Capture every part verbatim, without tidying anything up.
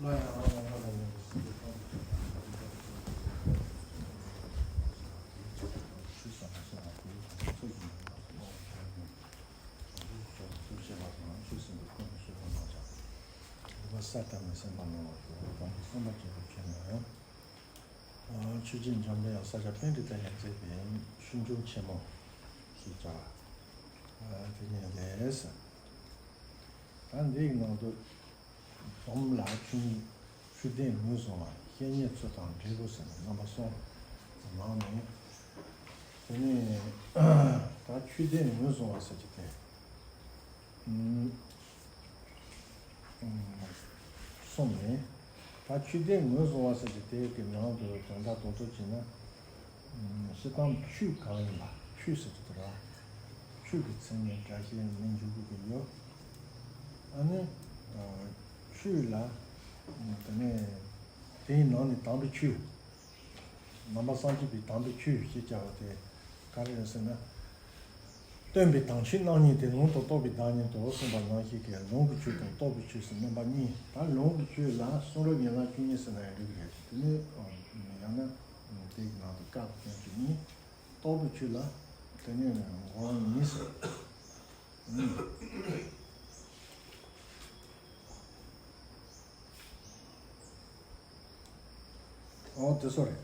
ཆོས་སེམས་པའི་ཀུན་ཏུ་སྤྱོད་པ་རྣམས་ཀྱང་། ཨ། ཆོས་རྗེ་འཇམ་དཔལ་དབྱངས་ས་སྐྱ་པཎྜི་ཏ་ཡང་མཛད་པའི་ཤིང་འབྱུང་ཆེན་མོ་ཞེས་བྱ་བ་དེ་ཉིད་རེད། ད་འདིའི་ནང་དུ་སྡོམ་ལ་ཆོས་ཉིད་ཆོས་ལྡན་ངོས་བཟུང་བ། བཤེས་གཉེན་ཚུལ་དང་འབྲས་བུ་ཟེར་ནས་རྣམ་པ་གསུམ་གནང་ནས། དེ་ནས་ད་ཆོས་ལྡན་ངོས་བཟུང་བ་ཟེར་གྱི་དེ། གསུམ་ནས། ད་ཆོས་ལྡན་ངོས་བཟུང་བ་ཟེར་གྱི་དེ་གི་ནང་དུ་དོན་དག་རྡོག་རྡོག་བྱས་ན། སྤྱིར་བཏང་ཆོས་གང་ཡིན་པ། ཆོས་ཟེར་གྱི་དེ་ར། ཆོས་ཀྱི་མཚན་ཉིད་སྒྲ་བཤད་ནས་འཇུག་དགོས་ཀྱི་ཡོད། ཨ་ནི། ཆོས་ལ། དེ་ནས། དེའི་ནང་ནས་དམ་པའི་ཆོས། ནང་པ་སངས་རྒྱས་པའི་དམ་པའི་ཆོས་ཞེས་བྱ་བ་དེ་ག་རེ་རེད་ཟེར་ན། སྟོན་པའི་དམ་ཆོས་རྣམ་གཉིས་ཏེ། ལུང་དང་རྟོགས་པའི་བདག་ཉིད་དོ་གསུངས་པ་ནང་བཞིན་གྱི་ལུང་གི་ཆོས་དང་རྟོགས་པའི་ཆོས་སུ་སྣོན་པ་གཉིས། ད་ལུང་གི་ཆོས་ལ་གསུང་རབ་ཡན་ལག་བཅུ་གཉིས་ཟེར་ན་ཡང་འགྲིག་གི་རེད། དེ་ནས་ཡང་ན་དེའི་ནང་དུ་སྐབས་དོན་བཅུ་གཉིས། རྟོགས་པའི་ཆོས་ལ་དེ་ནས་མགོ་རིང་གཉིས་ཟེར། ཨོ་དེ་ཚོ་རེད།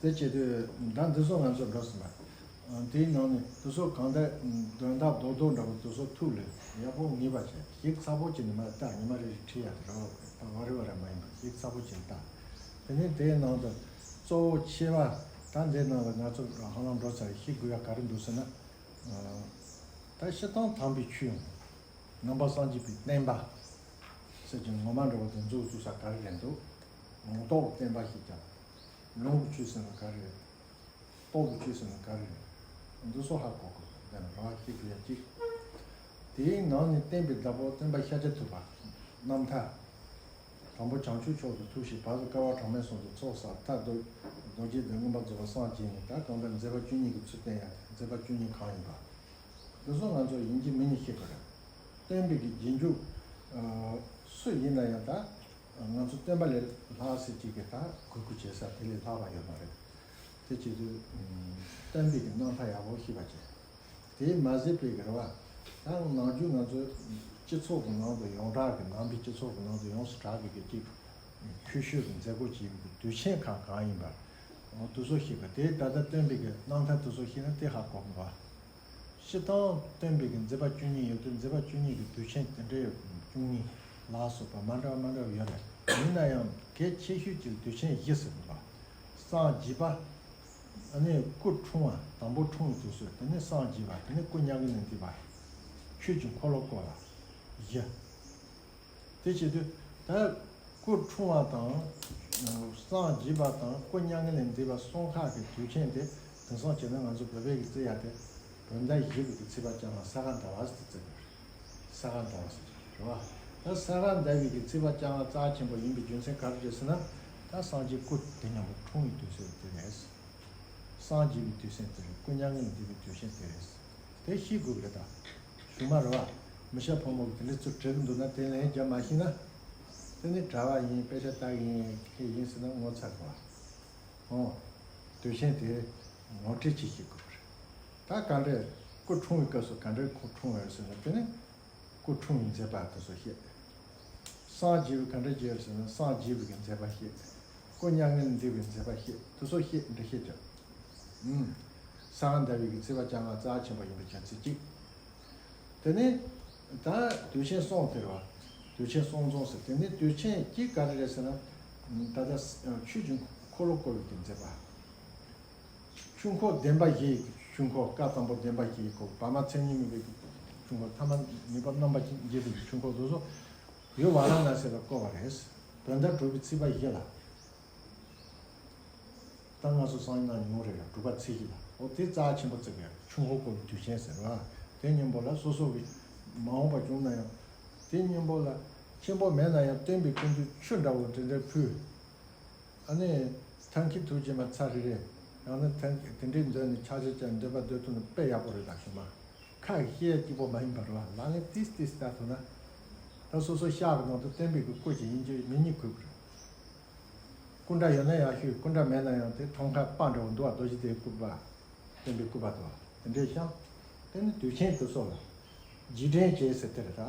དེ་བྱེད་དུས་ད་འདི་ཚོ་ང་ཚོ་འགྲོ་ཟིན་པ། དེའི་ནང་ནས་དེ་ཚོ་གང་ལྟར་དོན་དག་རྡོག་རྡོག་འདྲ་པོ་དེ་ཚོ་ཐུགས་ལ་ཡག་པོ་ངེས་པ་བྱས། ཞིབ་ཚགས་པོ་བྱས་ནས་མར་ལྟ། ཉི་མ་རེ་རེ་ཁྲིད་ཡག་དེ་རོགས་ད་བ་རེ་བ་རེ་མ་ཡིན་པར་ཞིབ་ཚགས་པོ་བྱས་ནས་ལྟ། དེ་ནས་དེའི་ནང་དུ་གཙོ་བོ་ཆེ་བ་ད་འདིའི་ནང་ལ་ང་ཚོ་ཧ་ལམ་འགྲོ་ཚར། ཤེས་དགོས་ཡག་ག་རེ་འདུག་ཟེར་ན། ད་སྤྱིར་བཏང་དམ་པའི་ཆོས་ནང་པ་སངས་རྒྱས་པའི་བསྟན་པ་ཟེར་གྱི་ངོ་མ་འདྲ་བོ་དེ་མཛུབ་བཙུགས་ས་ག་རེ་རེད་འདུག་ངོ་ཐོག་བསྟན་པ་ཞེས་བྱ། ལུང་གི་ཆོས་ཟེར་ན་ག་རེ་རེད། རྟོགས་པའི་ཆོས་ཟེར་ན་ག་རེ་རེད། འདི་ཚོ་ཧ་གོ་དགོས། འདི་ལ་རང་ཤེས་དགོས་ཡ་གཅིག་དེའི་ནང་ནས་བསྟན་པའི་བདག་པོ་སྟོན་པ་ཤཱཀྱ་ཐུབ་པ། རྣམ་ཐར། དང་པོ་བྱང་ཆུབ་མཆོག་ཏུ་ཐུགས་བསྐྱེད། བར་དུ་བསྐལ་པ་གྲངས་མེད་གསུམ་དུ་ཚོགས་བསགས། མཐར་རྡོ་རྗེ་གདན་མངོན་པར་རྫོགས་པར་སངས་རྒྱས་ནས། ད་གང་ལྟར་མཛད་པ་བཅུ་གཉིས་ཀྱི་ཚུལ་བསྟན་ཡ། མཛད་པ་བཅུ་གཉིས་གང་ཡིན་པ། འདི་ཚོ་ང་ཚོ་ཡིན་གཅིག་མིན་གཉིས་ཤེས་དགོས་རེད། སྟོན་པའི་གི་རྗེས་འཇུག་སུ་ཡིན་ན་ཡང་ད་ང་ཚོ་སྟོན་པ་ལས་ལྷག་ཟེར་གཅིག་གི་ད་གུས་བཀུར་བྱེད་ས་དེ་ལས་ལྷག་པ་ཡོད་མ་རེད། དེ་བྱེད་དུས་སྟོན་པའི་གི་རྣམ་ཐར་ཡག་པོ་ཤེས་པ་བྱེད། དེས་མ་ཟད་པའི་གི་རེད་བ། ད་ནམ་རྒྱུན་ང་ཚོའི་སྤྱི་ཚོགས་ཀྱི་ནང་དུ་ཡོངས་གྲགས་ཀྱི་ནང་པའི་སྤྱི་ཚོགས་ཀྱི་ནང་དུ་ཡོངས་སུ་གྲགས་པའི་གི་ཅིག་ཆོས་ཞུ་གི་མཛད་སྒོ་བྱེད་པའི་གི་དུས་ཆེན་ཁག་གང་ཡིན་པ། འོ་དེ་ཚོ་ཤེས་དགོས། དེ་ད་ལྟ་སྟོན་པའི་གི་རྣམ་ཐར་དེ་ཚོ་ཤེས་ན་དེ་ཧ་གོ་གི་འདུག་བ། སྤྱིར་བཏང་སྟོན་པའི་གི་མཛད་པ་བཅུ་གཉིས་ཡོད་དུས་མཛད་པ་བཅུ་གཉིས་ཀྱི་དུས་ཆེན་དེ་འདྲའི་བཅུ་གཉིས་ལ་སོགས་པ་མ་འདྲ་བ་མ་འདྲ་བ་ཡོད་རེད། ཡིན་ན་ཡང་གལ་ཆེ་ཤོས་ཀྱི་དུས་ཆེན་བཞི་ཟེར་གི་འདུག་བ། སངས་རྒྱས་པ། ཨ་ནི་སྐུ་འཁྲུངས་པ། དང་པོ་འཁྲུངས་པའི་དུས་ཚོད། དེ་ནས་སངས་རྒྱས་པ། དེ་ནས་སྐུ་མྱ་ངན་ལས་འདས་པ། ཆོས་ཀྱི་འཁོར་ལོ་བསྐོར་བ། བཞི། དེ་བྱེད་དུས་ད་སྐུ་འཁྲུངས་པ་དང་། སངས་རྒྱས་པ་དང་སྐུ་མྱ་ངན་ལས་འདས་པ་གསུམ་ཁག་གི་དུས་ཆེན་དེ་དེང་སང་བྱས་ན་ང་ཚོ་བོད་པའི་གི་བརྩི་ཡ་དེ། བོད་ཟླ་བཞི་པའི་གི་ཚེས་པ་བཅོ་ལྔ་ས་ག་ཟླ་བ་ཟེར་ཏེ་བརྩི་གི་རེད། ས་ག་ཟླ་བ་ཟེར་གྱི་རེད་བ། ད་ས་ག་ཟླ་བའི་གི་ཚེས་པ་བཅོ་ལྔ་རྩ་ཆེན་པོ་ཡིན་པའི་རྒྱུ་མཚན་ག་རེ་རེད་ཟེར་ན། ད་སངས་རྒྱས་སྐུ་དེ་མཉམ་པོ་འཁྲུངས་པའི་དུས་ཚོད་དེ་རེད། སངས་རྒྱས་པའི་དུས་ཆེན་དེ་རེད། སྐུ་མྱ་ངན་ལས་འདས་པའི་དུས་ཆེན་དེ་རེད། དེ་ཤེས་དགོས་རེད་ད། གཞུག་མ་རེད་བ། མི་ཤ་ཕོ་མོ་གི་དེ་འདྲ་ཚུར་བྲིས་གི་འདུག་ན་དེ་ལན་རྒྱབ་མ་ཤེས་ན། དེ་ནི་གྲྭ་བ་ཡིན། དཔེ་ཆ་ལྟ་གི་ཡིན། ཁྱེད་ཡིན་ཟེར་ན་ངོ་ཚ་དགོས། ཨོ། དུས་ཆེན་དེ་ངོ་སྤྲོད་ཅིག་ཤེས་དགོས་པ་རེད། ད་ག་འདྲས་སྐུ་འཁྲུངས་པའི་སྐབས་སུ་ག་འདྲས་ཁོ་འཁྲུངས་པ་རེད་ཟེར་ན། དེ་ནི་སྐུ་འཁྲུངས་པའི་མཛད་པ་དེ་ཚོ་བཤད། སངས་རྒྱས་པའི་ག་འདྲས་རྒྱས་ཟེར་ན་སངས་རྒྱས་པའི་གི་མཛད་པ་བཤད། སྐུ་མྱ་ངན་ལས་འདས་པའི་མཛད་པ་བཤད། དེ་ཚོ་བཤད་འདི་བཤད་ཀྱང་། ཨུམ། ས་ག་ཟླ་བའི་གི་ཚེས་པ་བཅོ་ལྔ་རྩ་ཆེན་པོ་ཡིན་པའི་རྒྱུ་མཚན་གཅིག་དེ་ནས་ད་དུས་ཆེན་གསུམ་དེ་རེད་བ། དུས་ཆེན་གསུམ་འཛོམས་ཟེར། དེ་ནས་དུས་ཆེན་གཅིག་ག་རེ་རེད་ཟེར་ན། ད་ལྟ་ཆོས་ཀྱི་འཁོར་ལོ་བསྐོར་བའི་གི་མཛད་པ། ཆོས་འཁོར་བདེན་པ་བཞི་ཡི་ཆོས་འཁོར། སྐབས་དང་པོ་བདེན་པ་བཞི་ཡི་འཁོར། བར་མ་མཚན་ཉིད་མེད་པའི་ཆོས་འཁོར། ཐ་མ་ངེས་པར་རྣམ་པར་འབྱེད་པའི་ཆོས་འཁོར། དེ་ཚོ་ཡུལ་ཝཱ་ར་ཎ་སི་ལ་བསྐོར་བ་རེད། བོད་ཟླ་དྲུག་པའི་ཚེས་པ་བཞི་ལ། ད་ང་ཚོ་སང་ཉིན་གནངས་ཉིན་མོ་རེད་ཡ། དྲུག་པ་ཚེས་བཞི་ལ། འོ་དེ་རྩ་ཆེན་པོ་བརྩི་དགོས་ཡ། ཆོས་འཁོར་བསྐོར་བའི་དུས་ཆེན་ཟེར་བ། དེ་སྔོན་པོ་ལ་སོ་སོ་གི་མ་འོངས་པ་བྱུང་ན་ཡང་། དེ་སྔོན་པོ་ལ་ཆེན་པོ་མེད་ན་ཡང་སྟོན་པའི་སྐུ་མདུན་ཆུ་འདྲ་བོ་དེ་འདྲ་ཕུལ། ཨ་ནི། ཐབས་མཁས་ཐུགས་རྗེ་མ་ཚར་རེ་རེ། ཡང་ན་ཐབས་མཁས་དེ་འདྲའི་འདོན་ནས་ཕྱག་རྗེས་ཀྱང་འདོན་པ་འདོན་ཐུབ་ན་དཔེ་ཡག་པོ་རེད་ད་ཞུ་མ། ཁ་གི་བཤད་ཡ་སྐྱིད་པོ་མ་ཡིན་པ་རེད་བ། ལག་ལེན་ཏིས་ཏིས་བསྟར་ཐུབ་ན། ད་སོ་སོ་ཤག་གི་ནང་དུ་སྟོན་པའི་གི་སྐུ་ཅིག་ཡིན་རྒྱུ་མིང་ཉིད་འཁོད་དགོས་རེད། སྐུ་འདྲ་ཡོད་ན་ཡང་ཤོད། སྐུ་འདྲ་མེད་ན་ཡང་དེ་ཐང་ཁ་པ་འདྲ་བོ་འདུག་བ། རྡོ་རྗེ་གདན་སྐུ་པ། སྟོན་པའི་སྐུ་པ་དང་དེ་འདྲའི་ཤག་དེ་ནི་དུས་ཆེན་དུ་སོགས་ལ་རྗེས་དྲན་བྱེད་ཟེར་དེ་རེད་ད།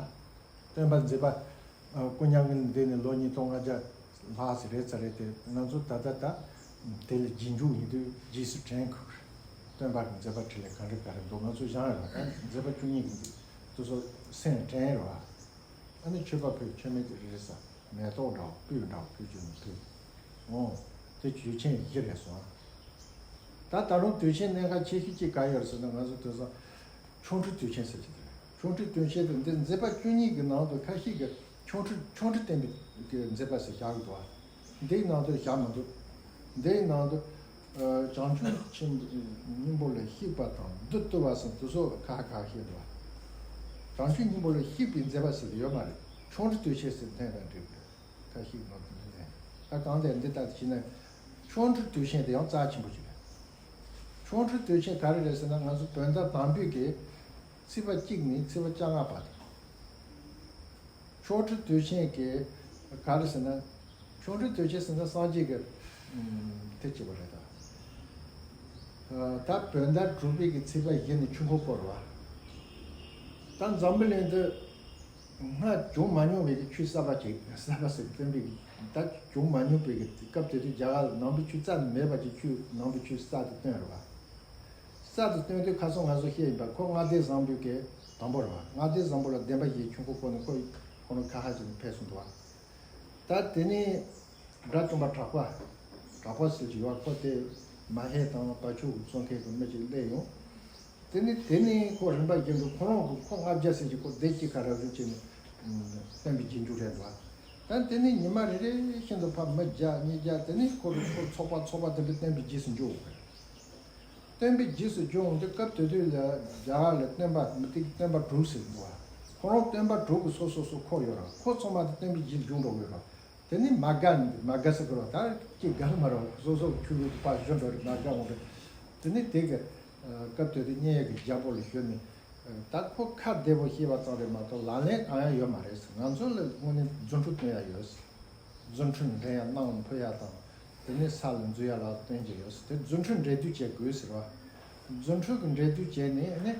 སྟོན་པ་མཛད་པ། ཨ། སྐུ་མྱ་ངན་འདས་ནས་ལོ་ཉིས་སྟོང་ལྔ་བརྒྱ་ལྷག་ཙམ་རེད་ཙམ་རེད་དེ། ང་ཚོ་ད་ལྟ་ད་དེ་ལ་རྗེས་འཇུག་ཡིན་དུས་རྗེས་སུ་དྲན་དགོས། སྟོན་པ་གི་མཛད་པ་འཕྲིན་ལས་ག་འདྲ་ག་རེ་འདུག་ང་ཚོ་སྦྱང་ཡོད་ར། ད་མཛད་པ་བཅུ་གཉིས་ཀྱི་འདུག་དེ་ཚོ་སེམས་དྲན་ར། ཨ་ནི་མཆོད་པ་ཕུལ། མཆོད་མེ་དེ་རེ་རེ་ཟ། མེ་ཏོག་འདྲ་བོ་སྤོས་འདྲ་བོ་ཕུལ་རྒྱུ་ནི་ཕུལ། འོ། དེ་དུས་ཆེན་བཞི་རེད་སོང་ཨ། ད་ད་རུང་དུས་ཆེན་གནད་འགག་ཆེ་ཤོས་གཅིག་ག་ཡོད་རེད་ཟེར་ན། ང་ཚོ་དེང་སང་ཆོ་འཕྲུལ་དུས་ཆེན་ཟེར་གྱི་འདུག་ཆོ་འཕྲུལ་དུས་ཆེན་དེ་འདི་མཛད་པ་བཅུ་གཉིས་ཀྱི་ནང་དུ་ཁ་ཤས་ཀྱིས་ཆོ་འཕྲུལ་ཆོ་འཕྲུལ་བསྟན་པའི་གི་མཛད་པ་ཟེར་བཞག་གི་འདུག་ཨ། འདིའི་ནང་དུ་བཞག་མི་འདུག་འདིའི་ནང་དུ། ཨ། བྱང་ཆུབ་ཆེན་པོ་སྙིང་པོ་ལ་གཤེགས་པ་དང་བདུད་བཏུལ་བ་ཟེར་དེ་ཚོ་ཁ་ཁ་ཤས་འདུག་ཨ། བྱང་ཆུབ་སྙིང་པོ་ལ་གཤེགས་པའི་མཛད་པ་ཟེར་གྱི་ཡོད་མ་རེད། ཆོ་འཕྲུལ་དུས་ཆེན་ཟེར་འཐེན་དང་འགྲིག་གི་རེད། ཁ་ཤས་ནང་དུ་འདི་ནས་ད་གང་ལྟར་འདི་ལྟར་བྱས་ན། ཆོ་འཕྲུལ་དུས་ཆེན་དེ་ཡང་རྩ་ཆེན་པོ་ཞིག་རེད། ཆོ་འཕྲུལ་དུས་ཆེན་ག་རེ་རེད་ཟེར་ན། ང་ཚོ་བོད་ཟླ་དང་པོའི་གི་ཚེས་པ་གཅིག་ནས་ཚེས་པ་བཅོ་ལྔ་བར་དུ། ཆོ་འཕྲུལ་དུས་ཆེན་གི་ག་རེ་ཟེར་ན། ཆོ་འཕྲུལ་དུས་ཆེན་ཟེར་ན་སངས་རྒྱས་ཀྱི་དེ་བྱས་པ་རེད་ད། ད་བོད་ཟླ་དྲུག་པའི་གི་ཚེས་པ་བཞི་ནས་ཆོས་འཁོར་བསྐོར་བ། ད་འཛམ་བུ་གླིང་འདི། སྔར་བྱུང་མ་མྱོང་བའི་གི་ཆོས་གསར་པ་ཅིག་གསར་པ་ཟེར་སྟོན་པའི་གི། ད་བྱུང་མ་མྱོང་བའི་གི་སྐབས་དེ་དུས་རྒྱ་གར་ལ་ནང་པའི་ཆོས་རྩ་ནས་མེད་པ་ཅིག་ཆོས་ནང་པའི་ཆོས་གསར་དུ་བཏོན་རེད་བ། གསར་དུ་བཏོན་དུས་ཁ་སང་ང་ཚོ་བཤད་ཡིན་པ། ཁོ་མངའ་སྡེ་བཟང་པོའི་གི་དང་པོ་རེད་བ། མངའ་སྡེ་བཟང་པོ་ལ་བདེན་པ་བཞིའི་ཆོས་འཁོར་བསྐོར་ནས་ཁོ་ཁོ་རང་ཁ་ཧ་ཅིག་ནས་ཕེབས་སོང་འདུག་བ། ད་དེ་ནས་དགྲ་བཅོམ་པ་གྲགས་པ། གྲགས་པ་ཟེར་གྱི་ཡོད། ཁོ་དེ་མ་ཧེ་དང་བ་ཕྱུགས་ཀྱི་གཙོ་མཁན་གྱི་མི་ཅིག་སླེབས་ཡོང་། དེ་ནི་དེ་ནི་ཁོ་རིམ་པ་བཞིན་དུ་ཁོ་རང་གི་ཁོ་ལྔ་བརྒྱ་ཟེར་གྱི་ཁོ་སྡེ་གཅིག་ག་ར་རུ་བྱས་ནས་སྟོན་པའི་རྗེས་འཇུག་རེད་འདུག་ད་དེ་ནི་ཉི་མ་རེ་རེ་བཞིན་དུ་ཕར་མི་བརྒྱ་ཉིས་བརྒྱ། དེ་ནི་ཁོ་རུ་ཁོ་ཚོགས་པ་ཚོགས་པ་དེ་འདྲ་སྟོན་པའི་རྗེས་སུ་འཇུག་སྟོན་པའི་རྗེས་སུ་འཇུག་འོང་དུས་སྐབས་དེ་དུས་ལ་རྒྱ་གར་ལ་སྟོན་པ་མུ་སྟེགས་སྟོན་པ་དྲུག་ཟེར་འདུག་ཁོ་རང་སྟོན་པ་དྲུག་གི་སོ་སོ་སོ་འཁོར་ཡོད་ར། ཁོ་ཚང་མ་དེ་སྟོན་པའི་རྗེས་འཇུག་འགྲོ་གི་ཡོད་ར། དེ་ནི་མ་དགའ་ནི་མ་དགའ་ཟེར་དགོས་ར། ད་ཅི་དགའ་མ་ར། སོ་སོ་ཆུ་ལུག་པ་བཞོན་འགྲོ་རེད། མ་དགའ་འོང་རེད། དེ་ནི་དེ་གི་སྐབས་དེ་དུས་མཉན་ཡོད་ཀྱི་རྒྱལ་པོ་ལ་ཞུས་ནས། ད་ཁོ་ཁ་བདེ་པོ་བཤད་པ་ཙམ་རེད་མ་གཏོགས་ལག་ལེན་གང་ཡང་ཡོད་མ་རེད། ང་ཚོ་ལ་དངོས་གནས་རྫུ་འཕྲུལ་སྟོན་ཡ་ཡོད། རྫུ་འཕྲུལ་འགྲན་ཡ་གནང་ཕུལ་ཡ་དང་། དེ་ནས་ས་ལ་འཛུལ་ཡ་ལ་སྟོན་གྱི་ཡོད། དེ་རྫུ་འཕྲུལ་འགྲན་བསྡུར་བྱེད་དགོས་ཟེར་བ། རྫུ་འཕྲུལ་གྱི་འགྲན་བསྡུར་བྱས་ནས་ནི་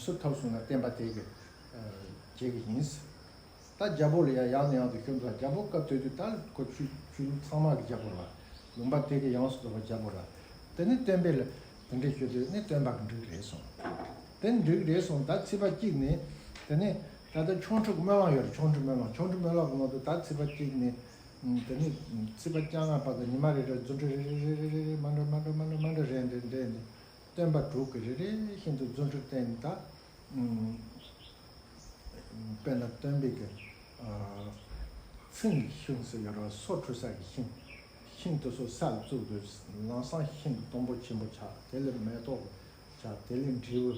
སུ་ཐོབ་སོང་ན་བསྟན་པ་དེ་གི་བྱེད་གི་ཡིན། ད་རྒྱལ་པོ་ལ་ཡ་ཡང་ནས་ཡང་དུ་ཞུ་འདུག་རྒྱལ་པོ་སྐབས་དེ་དུས་ད་ཁོ་ཆོས་ཆོས་ལུགས་ཚང་མ་གི་རྒྱལ་པོ་རེད་བ། ལུང་པ་དེ་གི་ཡོངས་སུ་རྫོགས་པ་རྒྱལ་པོ་རེད། དེ་ནས་སྟོན་པས་ལ་དེ་འདྲའི་ཞུ་དུས་ནི་སྟོན་པ་གི་འགྲིག་རེད་སོང་། དེ་འགྲིག་རེད་སོང་། ད་ཚེས་པ་གཅིག་ནས་དེ་ནས་ད་ལྟ་ཆོ་འཕྲུལ་སྨོན་ལམ་ཡོད་རེད། ཆོ་འཕྲུལ་སྨོན་ལམ། ཆོ་འཕྲུལ་སྨོན་ལམ་གི་ནང་དུ་ད་ཚེས་པ་གཅིག་ནས་དེ་ནས་ཚེས་པ་བཅོ་ལྔ་བར་དུ་ཉི་མ་རེ་རེར་རྫུ་འཕྲུལ་རེ་རེ་རེ་རེ་རེ་མ་འདྲ་མ་འདྲ་མ་འདྲ་མ་འདྲ་རེ་འདྲ་འདྲ་ནས་སྟོན་པ་དྲུག་གི་རེ་རེ་བཞིན་དུ་རྫུ་འཕྲུལ་བསྟན་ནས་ད། དཔེར་ན་སྟོན་པའི་གི་ཚིང་གི་ཤིང་ཟེར་ཡོད་རེད་བ། སོ་འཁྲུ་ས་གི་ཤིང་། ཤིང་དེ་ཚོ་ས་ལ་བཙུགས་དུས་ལམ་སང་ཤིང་གི་སྡོང་པོ་ཆེན་པོ་ཆགས། དེ་ལས་མེ་ཏོག་ཆགས། དེ་ལས་འབྲས་བུ་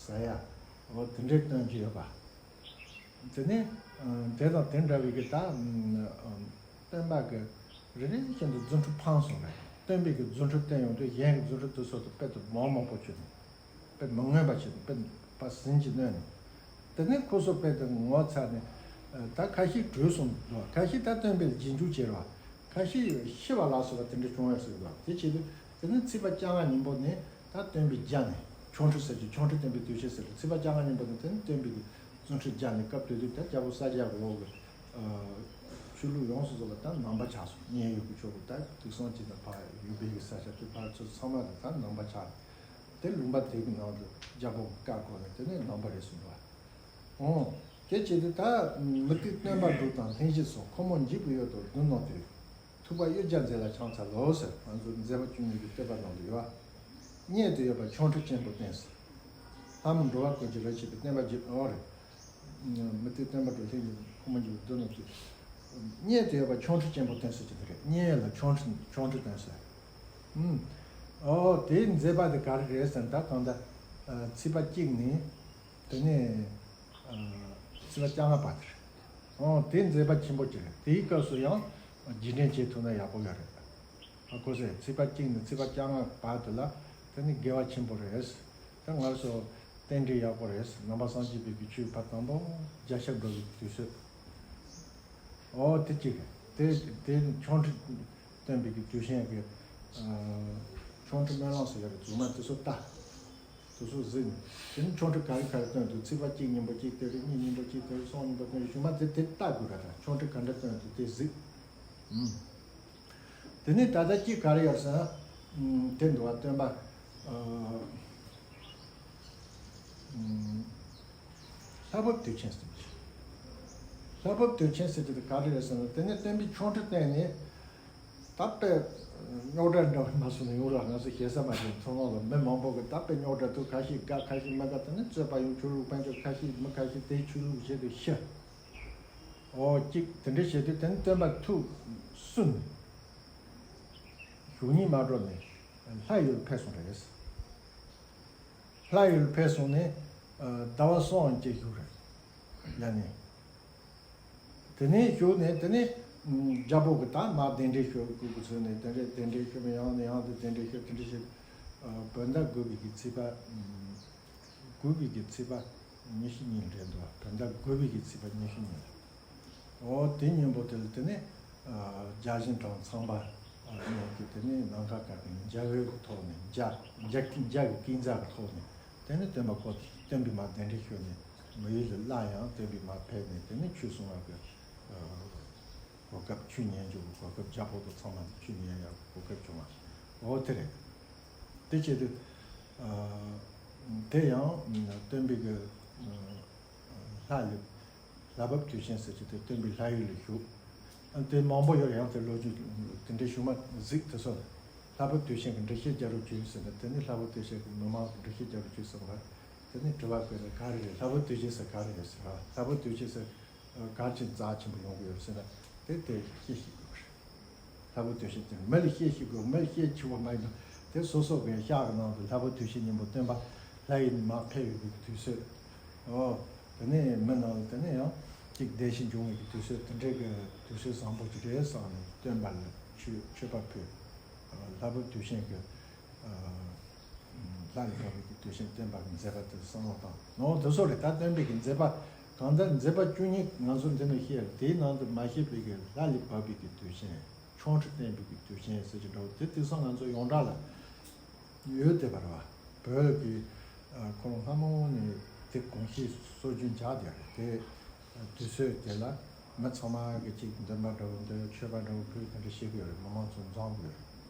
ཟ་ཡ། འོ་དེ་འདྲའི་སྟོན་གྱི་ཡོད་པ། དེ་ནས་དེ་དང་དེ་འདྲ་བའི་གི་ད། སྟོན་པ་གི་རེ་རེ་བཞིན་དུ་རྫུ་འཕྲུལ་འཕངས་སོང་རེད། སྟོན་པའི་གི་རྫུ་འཕྲུལ་བསྟན་ཡོང་དུས་གཞན་གྱི་རྫུ་འཕྲུལ་དེ་ཚོ་དང་དཔེ་དེ་མང་མང་པོ་བྱུང་ནས། དཔེ་མི་མངོན་པ་ཞིག་དཔེ་ཕར་ཟིན་གྱིས་གནོན་ནས། དེ་ནས་ཁོ་ཚོ་དཔེ་དེ་ངོ་ཚ་ནས། ད་ཁ་ཤས་བྲོས་སོང་འདུག་ཁ་ཤས་ད་སྟོན་པའི་རྗེས་འཇུག་བྱས་རེད་བ། ཁ་ཤས་ཤི་བ་ལ་སོགས་པ་དེ་འདྲ་བྱུང་བས་ཟེར་འདུག་དེ་བྱེད་དུས་དེ་ནས་ཚེས་པ་བཅོ་ལྔ་ཉིན་མོ་ནས་ད་སྟོན་པའི་རྒྱ་ནས་ཆོ་འཕྲུལ་ཟེར་གྱི། ཆོ་འཕྲུལ་སྟོན་པའི་དུས་ཆེན་ཟེར་གྱི། ཚེས་པ་བཅོ་ལྔ་ཉིན་མོ་ནས་དེ་ནས་སྟོན་པའི་གི་རྫུ་འཕྲུལ་རྒྱ་ནས། སྐབས་དེ་དུས་ད་རྒྱལ་པོ་ས་སྐྱ་གི་འོག་གི་ཆོས་ལུགས་ཡོངས་སུ་རྫོགས་པ་ད་ནང་པ་ཆགས་སོང་། མཉན་ཡོད་ཀྱི་ཆོས་ལུགས་ད་དུག་སང་ཅི་དང་ཕ་ཡུལ་པའི་གི་ས་ཆ་དུ་ཕར་ཚུར་ཚང་མ་དུ་ད་ནང་པ་ཆགས། དེ་ལུང་པ་དེ་གི་ནང་དུ་རྒྱལ་པོ་བཀའ་བསྒོ་ནས་དེ་ནས་ནང་པ་རེད་གསུངས་པ། འོང་། དེ་བྱེད་དུས་ད་མུ་སྟེགས་སྟོན་པ་དྲུག་དང་ལྷན་ཅིག་སོགས་ཁོ་མོ་འཇིགས་པའི་ཡུལ་དུ་བདུན་ནོ་དེ། ཐུབ་པ་གཡུལ་རྒྱལ་མཛད་ལ་ཕྱག་འཚལ་ལོ་ཟེར། ང་ཚོ་མཛད་པ་བཅུ་གཉིས་ཀྱི་བསྟོད་པ་ནང་དུ་ཡོད། བརྙེས་ཏེ་ཡོད་པ་ཆོ་འཕྲུལ་ཅན་པོ་བསྟན་ཟེར། ལྷ་མོ་འགྲོ་བ་ཀུན་གྱི་རོལ་བྱེད་པའི་བསྟན་པ་རྒྱས་པའོ་རེད། མུ་སྟེགས་སྟོན་པ་དྲུག་ལྷན་ཅིག་ཁོ་མོ་འཇིགས་པའི་བདུན་ནོ་དེ། བརྙེས་ཏེ་ཡོད་པ་ཆོ་འཕྲུལ་ཅན་པོ་བསྟན་ཟེར་གྱི་འདུག་རེད། བརྙེས་ཡོད་ལ་ཆོ་འཕྲུལ་ཆོ་འཕྲུལ་བསྟན་ཟེར། ཨོ་དེའི་མཛད་པ་དེ་ག་རེ་རེད་ཟེར་ན། ད་གང་ལྟར་ཚེས་པ་གཅིག་ནས། དེ་ནས་ཚེས་པ་བཅོ་ལྔ་བར་དུ་རེད། ཨོ་དེ་མཛད་པ་ཆེན་པོ་ཅིག་རེད། དེའི་སྐབས་སུ་ཡང་རྗེས་དྲན་བྱེད་ཐུབ་ན་ཡག་པོ་ཡོད་རེད། ཨ་ཁོ་ཚོས་ཚེས་པ་གཅིག་ནས་ཚེས་པ་བཅོ་ལྔ་བར་དུ་ལ་དེ་ནི་དགེ་བ་ཆེན་པོ་རེད། ད་ང་ཚོ་རྟེན་འབྲེལ་ཡག་པོ་རེད། ནང་པ་སངས་རྒྱས་པའི་གི་ཆོས་ཕར་དང་པོ་རྒྱ་ཤར་འགྲོ་བའི་དུས་ཚོད། ཨོ་དེ་གཅིག་རེད། དེ་དེ་ཆོ་འཕྲུལ་སྟོན་པའི་གི་དུས་ཆེན་གི། ཨ། ཆོ་འཕྲུལ་སྨོན་ལམ་ཟེར་ཡ་རེད། རྫུན་མ་དེ་ཚོ་ལྟ། དེ་ཚོ་གཟིགས་ནས་དེ་ནི་ཆོ་འཕྲུལ་ག་རེ་ག་རེ་སྟོན་འདུག་ཚིགས་པ་གཅིག་སྙིང་པོ་གཅིག་སྟོན་རེད། གཉིས་སྙིང་པོ་གཅིག་སྟོན་རེད། གསུམ་སྙིང་པོ་སྟོན་རེད། གཞུག་མ་དེ་དེ་ལྟ་དགོས་ར། ད་ཆོ་འཕྲུལ་ག་འདྲ་སྟོན་འདུག་དེ་གཟིགས། ཨུམ། དེ་ནས་ད་ལྟ་གཅིག་ག་རེ་ཡོད་ཟེར་ན། ཨུམ། དེ་འདུག་བ། སྟོན་པ། ཨ། ཨུམ། ལྷ་བབས་དུས་ཆེན་ཟེར་གྱི། ལྷ་བབས་དུས་ཆེན་ཟེར་གྱི་དེ་ག་རེ་རེད་ཟེར་ན། དེ་ནས་སྟོན་པའི་ཆོ་འཕྲུལ་བསྟན་ནས། ད་དཔེ་རྙོག་དྲ་འདྲ་མ་སོང་ནས་ཡོང་ར། ང་ཚོ་ཞེ་ས་མ་བྱུང་། ཚོང་ལམ་ལ་མི་མང་པོ་གི་ད་དཔེ་རྙོག་དྲ་འདུག་ཁ་ཤས་དགའ་ཁ་ཤས་མི་དགའ། དེ་ནས་རྩོད་པ་ཡོང་། ཆོས་ལུགས་དཔལ་འབྱོར་ཁ་ཤས་མི་ཁ་ཤས་དེ་ཆོས་ལུགས་བྱེད་དུ་ཤི། ཨོ་གཅིག་དེ་འདྲ་བྱེད་དུས་དེ་ནས་སྟོན་པ་ཐུགས་སུན་ནས། གཞུག་ཉིན་མ་འགྲོ་ནས་ལྷ་ཡུལ་ཕེབས་སོང་རེད། ལྷ་ཡུལ་ཕེབས་སོང་ནས། ཨ། ཟླ་བ་གསུམ་ཅིག་བཞུགས་རེད། ཡ་ནི། དེ་ནས་བཞུགས་ནས་དེ་ནས། ཨུམ། རྒྱལ་པོ་གི་ད་མར་གདན་འདྲེན་ཞུ་དགོས་ཀྱི་ཚུལ་ནས་གདན་འདྲེན་གདན་འདྲེན་ཞུ་མི་ཡང་ནས་ཡང་དུ་གདན་འདྲེན་ཞུ་དེ་འདྲ་བྱས། ཨ། བོད་ཟླ་དགུ་པའི་གི་ཚེས་པ། ཨུམ། དགུ་པའི་གི་ཚེས་པ་ཉི་ཤུ་གཉིས་རེད་འདུག་བོད་ཟླ་དགུ་པའི་གི་ཚེས་པ་ཉི་ཤུ་གཉིས། ཨོ་དེ་སྙིང་པོ་དེ་ལ་དེ་ནས། ཨ། བརྒྱ་བྱིན་གྲངས་ཚང་པ། ཨ། མཉམ་དུ་དེ་ནས་ནམ་མཁའ་གང་གི་འཇའ་འོད་ཀྱི་ཐོག་ནས། འཇའ་འཇའ་འཇའ་གི་ཀུན་རྫ་གི་ཐོག་ནས་དེ་ནས་སྟོན་པ་ཁོ་སྟོན་པའི་མར་གདན་འདྲེན་ཞུས་ནས་མི་ཡུལ་ལ་སླར་ཡང་སྟོན་པའི་མར་ཕེབས་ནས་དེ་ནས་ཆོས་གསུང་བ་གི། ཨ། གོ་སྐབས། ཆོས་ཉན་རྒྱུ་གི་གོ་སྐབས། རྒྱལ་པོ་དང་ཚང་མ་ཆོས་ཉན་ཡག་གི་གོ་སྐབས་བྱུང་བ། འོ་དེ་རེད། དེ་བྱེད་དུས། ཨ། དེ་ཡང་སྟོན་པའི་གི། ཨ། ལྷ་ཡུལ། ལྷ་བབས་དུས་ཆེན་ཟེར་གྱི་དེ་སྟོན་པའི་ལྷ་ཡུལ་ལ་བཞུགས། ཨ། དེ་མང་པོ་ཡོད་རེད། ཡང་དེ་ལོ་རྒྱུས་དེ་འདྲའི་གཞུག་མ་གཟིགས། དེ་ཚོ་ལྷ་བབས་དུས་ཆེན་གྱི་འགྲེལ་བཤད་རྒྱག་རོགས་བྱོས་ཟེར་ནས། དེ་ནས་ལྷ་བབས་དུས་ཆེན་གྱི་མི་མང་གི་འགྲེལ་བཤད་རྒྱག་རོགས་བྱོས་ཟེར་བ། དེ་ནས་དྲི་བ་བཀོད་ནས་ག་རེ་རེད། ལྷ་བབས་དུས་ཆེན་ཟེར་ག་རེ་རེད་ཟེར་བ། ལྷ་བབས་དུས་ཆེན་ཟེར། ག་རེ་བྱས་རྩ་ཆེན་པོ་ཡོང་གི་ཡོད་ཟེར་ན། དེ་དེ་བཤད་ཤེས་དགོས་པ་རེད། ལྷ་བབས་དུས་ཆེན་དེ་མི་ལ་བཤད་ཤེས་དགོས། མི་ལ་བཤད་ཆོག་པ་མ་ཡིན་པ། དེ་སོ་སོ་གི་ཤག་གི་ནང་དུ་ལྷ་བབས་དུས་ཆེན་སྙིང་པོ་སྟོན་པ་ལྷ་ཡུལ་ནས་མར་ཕེབས་ཡོང་བའི་དུས་ཚོད། ཨོ། དེ་ནས་མི་ནང་དུ་དེ་ནས་ཡང་གཅིག་བདེ་སྐྱིད་འབྱུང་བའི་དུས་ཚོད། དེ་འདྲའི་གི་དུས་ཚོད་བཟང་པོ་ཅིག་རེད་བསམ་ནས་སྟོན་པ་ལ་མཆོད་མཆོད་པ་ཕུལ། ལྷ་བབས་དུས་ཆེན་གྱི། ཨ། ལྷ་ཡི་བབས་པའི་དུས་ཆེན་སྟོན་པ་གི་མཛད་པ་དེ་བསམ་བློ་བཏང་། ནོ་དེ་ཚོ་རེད། ད་སྟོན་པའི་གི་མཛད་པ་གང་ལྟར་མཛད་པ་བཅུ་གཉིས་ང་ཚོ་འདི་ནས་བཤད། དེའི་ནང་དུ་མ་བཤད་པའི་གི་ལྷ་ལས་བབས་པའི་གི་དུས་ཆེན། ཆོ་འཕྲུལ་བསྟན་པའི་གི་དུས་ཆེན་ཟེར་གྱི་འདྲ་བོ་དེ་དེང་སང་ང་ཚོ་ཡོངས་གྲགས་ལ་ཡོད་བསྡད་པ་རེད་བ། བོད་ཀྱི། ཨ། ཁོ་རང་སྔ་མོ་ནས་དེ་གོམས་གཤིས་སྲོལ་རྒྱུན་ཆགས་བསྡད་རེད་དེ། དུས་ཚོད་དེ་ལ་མི་ཚང་མ་གི་ཅིག་འདོན་པ་འདྲ་བོ་འདོན། མཆོད་པ་འདྲ་བོ་ཕུལ། དེ་འདྲ་བྱེད་དགོས་རེད། མི་མང་ཚོ་འཛོམས་དགོས་རེད།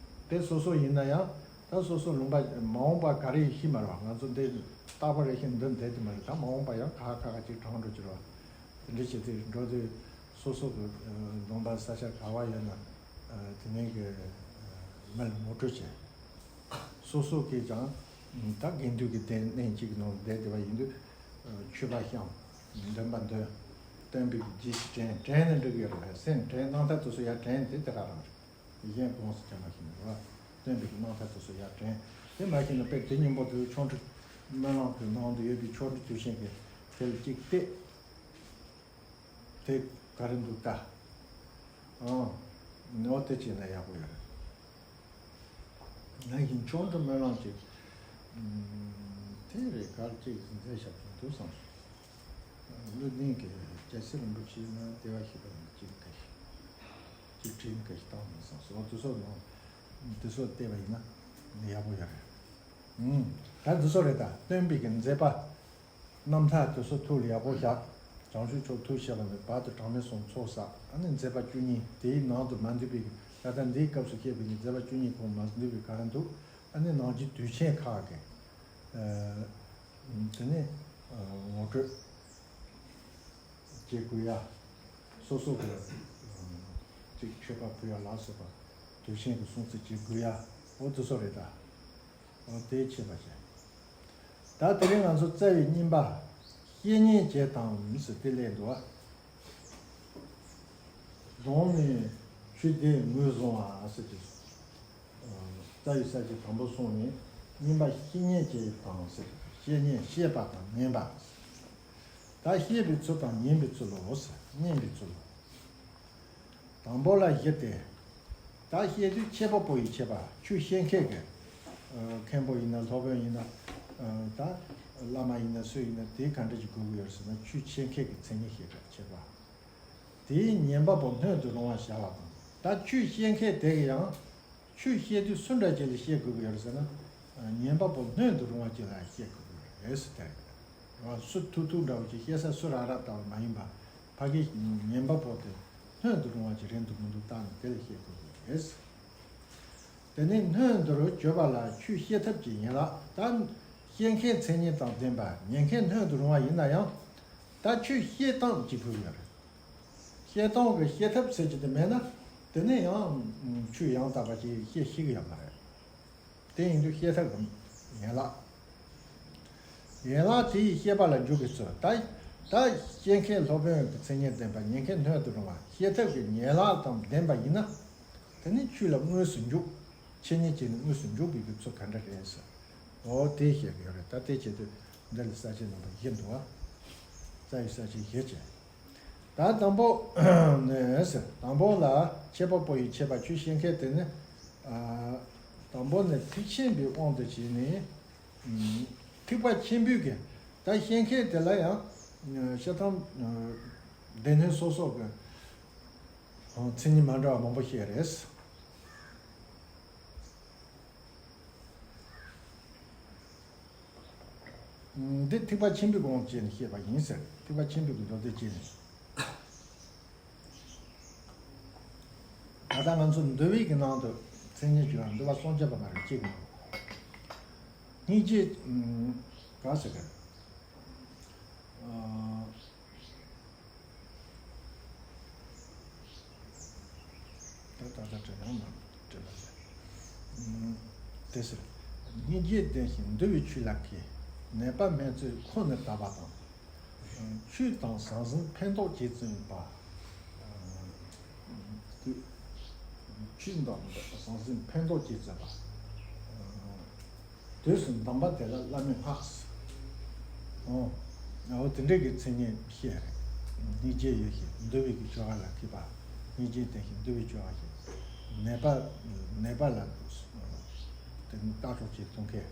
དེ་སོ་སོ་ཡིན་ན་ཡང་ད་སོ་སོ་ལུང་པ་མ་འོངས་པ་ག་རེ་ཡིན་ཤེས་མ་རེད་བ། ང་ཚོ་འདི་རྟག་པར་རེ་ཞིག་འདི་འདེད་དེ་མ་རེད། ད་མ་འོངས་པ་ཡང་ཁ་ཁ་ཁ་ཅིག་གྲོངས་འགྲོ་གི་རེད་བ། དེ་འདྲ་བྱེད་དུས་འགྲོ་དུས་སོ་སོ་གི་ལུང་པ་ས་ཆ་ག་བ་ཡོད་ན་དེ་ནས་གི་མི་ལ་ངོ་སྤྲོད་བྱེད། སོ་སོ་གིས་ཀྱང་ད་དགེ་འདུན་གྱི་སྡེ་སྣེ་གཅིག་ནང་བསྡད་བསྡད་པ་ཡིན་དུས། མཆོད་པ་བཤམས། འདོན་པ་འདོན། སྟོན་པའི་རྗེས་སུ་དྲན། དྲན་ནས་འགྲིག་གི་རེད། སེམས་དྲན། རྣམ་ཐར་དེ་ཚོ་ཡར་དྲན་ཏེ་དེ་ག་རང་རེད། གཞན་དགོངས་སུ་གྱུར་མ་ཤེས་ནས་རེད་བ། སྟོན་པའི་རྣམ་ཐར་དེ་ཚོ་ཡར་དྲན། དེ་མ་ཤེས་ན་དཔེ་དེ་སྙིང་པོ་དེ་ཆོ་འཕྲུལ་སྨོན་ལམ་གྱི་ནང་དུ་ཡོད་པའི་ཆོ་འཕྲུལ་དུས་ཆེན་གྱི་དེ་ལ་གཅིག་བལྟས། དེ་ག་རེ་འདུག་ལྟ། ཨང་། ནོར་དེ་བྱས་ན་ཡག་པོ་ཡོད་རེད། ང་ཡིན་ཆོ་འཕྲུལ་སྨོན་ལམ་གྱི། ཨུམ། དེ་རེད། གར་གཅིག་མཛད་བཞག་པ་འདུག་བསམ་སོང་། བློ་ལྡན་གྱི་རྒྱལ་སྲས་རིན་པོ་ཆེ་ན་དེ་བ་ཞིག་པ་ཡིན་གཅིག་ག་ཞིག་གཅིག་བྲིས་ག་ཞིག་བཏང་མི་བསམ་སོང་། དེ་ཚོ་ནང་དེ་ཚོ་བལྟས་པ་ཡིན་ན་ཡག་པོ་ཡོད་རེད། ཨུམ། ད་དེ་ཚོ་རེད། ད་སྟོན་པའི་གི་མཛད་པ། རྣམ་ཐར་དེ་ཚོ་ཐུགས་ལ་ཡག་པོ་བཞག་བྱང་ཆུབ་མཆོག་ཐུགས་བཞེད་པ་ནས་བར་དུ་གྲངས་མེད་གསུམ་ཚོགས་བསགས། ཨ་ནི་མཛད་པ་བཅུ་གཉིས། དེའི་ནང་དུ་མ་འདུས་པའི་ད་ལྟ་འདིའི་སྐབས་སུ་བཤད་པའི་མཛད་པ་བཅུ་གཉིས་ཁོངས་མ་འདུས་པའི་ག་རེ་འདུག་ཨ་ནི་ནང་རྒྱུད་དུས་ཆེན་ཁག་གི། ཨ། དེ་ནས་ངོ་སྤྲོད་བྱེད་དགོས་ཡ། སོ་སོ་གི་ཅིག་མཆོད་པ་ཕུལ་ཡ་ལ་སོགས་པ་དུས་ཆེན་གྱི་སྲུང་བརྩི་བྱེད་དགོས་ཡ། འོ་དེ་ཚོ་རེད་ད། འོ་དེ་བྱེད་པ་བྱེད། ད་དེ་རིང་ང་ཚོ་རྩ་བའི་རྙིང་པ་བཤེས་གཉེན་བྱེད་དང་ཟེར་དེ་སླེབས་འདུག་བ། གདོང་ནས་ཆུ་ལྡན་ངོས་བཟུང་བ་ཟེར་གྱི། རྩ་བའི་ས་བཅད་དང་པོ་གསུངས་ནས། རྙིང་པ་བཤེས་གཉེན་བྱེད་དང་ཟེར། བཤེས་གཉེན་བཤད་པ་དང་ཉན་པ། ད་བཤད་པའི་ཚུལ་དང་ཉན་པའི་ཚུལ་ལོ་ཟེར། ཉན་པའི་ཚུལ་ལོ། དང་པོ་ལ་བཞི་སྟེ། ད་བཤད་དུས་ཁྱད་པར་པོ་ཡི་ཁྱད་པར། ཆོས་བཤད་མཁན་གྱི། ཨ། མཁན་པོ་ཡིན་ན་སློབ་དཔོན་ཡིན་ན། ཨ། ད་བླ་མ་ཡིན་ན་སུ་ཡིན་ན་དེ་ག་འདྲ་ཞིག་དགོས་ཀྱི་ཡོད་ཟེར་ན། ཆོས་བཤད་མཁན་གྱི་མཚན་ཉིད་བཤད་པའི་ཁྱད་པར། དེའི་ཉན་པ་པོ་སྣོད་དུ་རུང་བ་བྱ་བ་དང་། ད་ཆོས་བཤད་མཁན་དེ་གི་ཡང་ཆོས་བཤད་དུས་སུ་འདྲ་ཅིག་ལ་བཤད་དགོས་ཀྱི་ཡོད་རེད་ཟེར་ན། ཉན་པ་པོ་སྣོད་དུ་རུང་བ་ཅིག་ལ་བཤད་དགོས་ཀྱི་རེད་ཟེར་དེ་རེད། སུ་ཐུག་ཐུག་འདྲ་བོ་ཅིག་བཤད་ས་སུ་རག་རག་ལྟ་བུ་མ་ཡིན་པ། ཕ་གི་ཉན་པ་པོ་དེ་སྣོད་དུ་རུང་བ་ཅིག་རེད་འདུག་མི་འདུག་བལྟས་ནས་དེ་ལ་བཤད་དགོས་ཀྱི་རེད། དེ་ནས་སྣོད་དུ་བྱེད་པ་ལ་ཆོས་བཤད་ཐབས་ཀྱི་ཡན་ལག་ད་བཤད་མཁན་མཚན་ཉིད་དང་ལྡན་པ་ཉན་མཁན་སྣོད་དུ་རུང་བ་ཡིན་ན་ཡང་། ད་ཆོས་བཤད་སྟངས་གཅིག་པུ་ཡོད་རེད། བཤད་སྟངས་ཀྱི་བཤད་ཐབས་ཟེར་གྱི་དེ་མེད་ན། དེ་ནས་ཡང་ཆོས་ཡང་དག་པ་ཅིག་བཤད་ཤེས་ཀྱི་ཡོད་མ་རེད། དེ་ཡིན་དུས་བཤད་ཐབས་ཀྱི་ཡན་ལག་ཡན་ལག་དེ་ཡི་བཤད་པ་ལ་འཇུག་པའི་ཚུལ། ད་ད་བཤད་མཁན་སློབ་དཔོན་གྱི་མཚན་ཉིད་ལྡན་པ་ཉན་མཁན་སྣོད་དུ་རུང་བ་བཤད་ཐབས་ཀྱི་ཡན་ལག་དང་ལྡན་པ་ཡིན་ན། དེ་ནི་ཆོས་ལ་དངོས་སུ་འཇུག་འཆད་ཉན་བྱས་ནས་དངོས་སུ་འཇུག་པའི་གི་ཚུལ་ག་འདྲ་རེད་ཟེར། འོ་དེ་བཤད་ཀྱི་ཡོད་རེད། ད་དེ་བྱེད་དུས་འདི་ལ་ས་བཅད་རྣམ་པ་བཞི་འདུག་བ། རྩ་བའི་ས་བཅད་བཞི་བྱས། ད་དང་པོ་ནས་དང་པོ་ལ་འཆད་པ་པོ་ཡི་འཆད་པ་ཆོས་བཤད་མཁན་དེ་ནི། ཨ། དང་པོ་ནི་ཐེག་ཆེན་པའི་དབང་དུ་བྱས་ནས། ཨ། ཐེག་པ་ཆེན་པོའི་གི་ད་བཤད་མཁན་དེ་ལ་ཡང་། ཨ། བཤད་སྟངས། ཨ། སྡེ་སྣོད་སོ་སོ་གི་མཚན་ཉིད་མ་འདྲ་བ་མང་པོ་བཤད་རེད། འདི་ཐེག་པ་ཆེན་པོའི་དབང་བྱས་ནས་བཤད་པ་ཡིན་ཟེར། ཐེག་པ་ཆེན་པོའི་མདོ་སྡེ་བྱས་ནས། ད་ལྟ་ང་ཚོ་འདུལ་བའི་གི་ནང་དུ་མཚན་ཉིད་བརྗོད་པ་འདུལ་བ་སངས་རྒྱས་པ་མ་རེད་ཅིག་མ། སྙིང་རྗེ། ག་ཟེར་གི། ད་ད་ལྟ་དྲན་ཡང་མ་དྲན་པ་ཟེར། དེ་ཟེར། སྙིང་རྗེ་ལྡན་ཞིང་འདུལ་བའི་ཆོས་ལ་མཁས། ནད་པ་སྨན་བཙོས་ཁོ་ནི་དག་པ་དང་། ཆོས་དང་ཟང་ཟིང་ཕན་ཐོགས་ཀྱིས་བརྩོན་པ། ཆོས་དང་ཟང་ཟིང་ཕན་ཐོགས་ཀྱིས་བརྩོན་པ། དུས་སུ་འདམ་པ་དེ་ལ་བླ་མས་བསྔགས། འོ། འོ་དེ་འདྲའི་གི་མཚན་ཉིད་བཤད་རེད། སྙིང་རྗེ་ཡོད་ཞིང་འདུལ་བའི་གི་སྤྱོད་པ་ལ་མཁས་པ། སྙིང་རྗེ་ལྡན་ཞིང་འདུལ་བའི་སྤྱོད་པ་ཞིག་ནད་པ། ནད་པ་ལ་དེ་ནི་ལྟ་གྲོགས་བྱེད་ཐུབ་མཁན།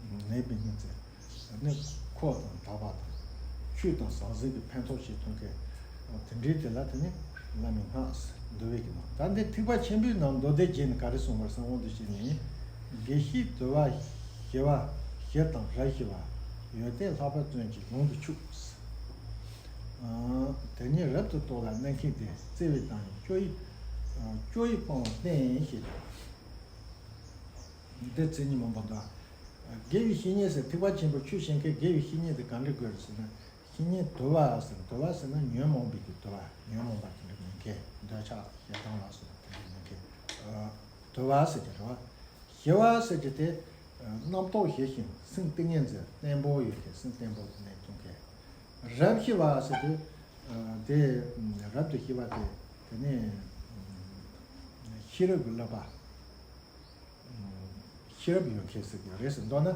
ནད་པའི་སྙིང་བརྩེ། ནི་ཁོ་དང་དག་པ་དང་། ཆོས་དང་ཟང་ཟིང་གི་ཕན་ཐོགས་བྱེད་ཐུབ་མཁན། དེ་འདྲའི་དེ་ལ་དེ་ནི་བླ་མས་བསྔགས། འདུལ་བའི་གི་ནང་ད་འདི་ཐེག་པ་ཆེན་པོའི་ནང་མདོ་སྡེ་རྒྱན་ནི་ག་རེ་གསུངས་པར་བསམ་དབང་དུ་བྱས་ནས། དགེ་བཤེས་དུལ་བ་ཞི་བ་ཞི་དང་རབ་ཞི་བ། ཡོན་ཏན་ལྷག་པར་བརྩོན་ཅིང་ལོངས་སུ་སྤྱོད། དེ་ཉིད་རབ་ཏུ་རྟོགས་ལ་གནས་མཁན་དེ། བརྩེ་བའི་བདག་ཉིད་སྐྱོ་ཡི། སྐྱོ་ཡི་སྤང་བ་བསྟེན་ཞེས། འདི་མཚན་ཉིད་མང་པོ་འདུག་དགེ་བའི་བཤེས་གཉེན་ཟེར་ཐེག་པ་ཆེན་པོ་ཆོས་བཤད་མཁན་དགེ་བའི་བཤེས་གཉེན་དེ་ག་འདྲ་དགོས་རེད་ཟེར་ན། བཤེས་གཉེན་དུལ་བ་ཟེར། དུལ་བ་ཟེར་ན་ཉོན་མོངས་པའི་གི་དུལ་བ། ཉོན་མོངས་པ་དེ་འདྲ་མེད་མཁན། འདོད་ཆགས་ཞེ་སྡང་ལ་སོགས་པ་དེ་འདྲ་མེད་མཁན། དུལ་བ་ཟེར་གྱི་རེད་བ། ཞི་བ་ཟེར་གྱི་དེ། རྣམ་རྟོག་ཞི་ཞིང་སེམས་ཏིང་ངེ་འཛིན་བརྟན་པོ་ཡོད་མཁན། སེམས་བརྟན་པོ་གནས་ཐུབ་མཁན། རབ་ཞི་བ་ཟེར་གྱི། དེ། རབ་ཏུ་ཞི་བ་དེ། དེ་ནས། ཤེས་རབ་ཀྱི་བསླབ་པ། ཤེས་རབ་ཡོད་མཁན་ཟེར་གྱི་རེད་ཟེར། མདོར་ན།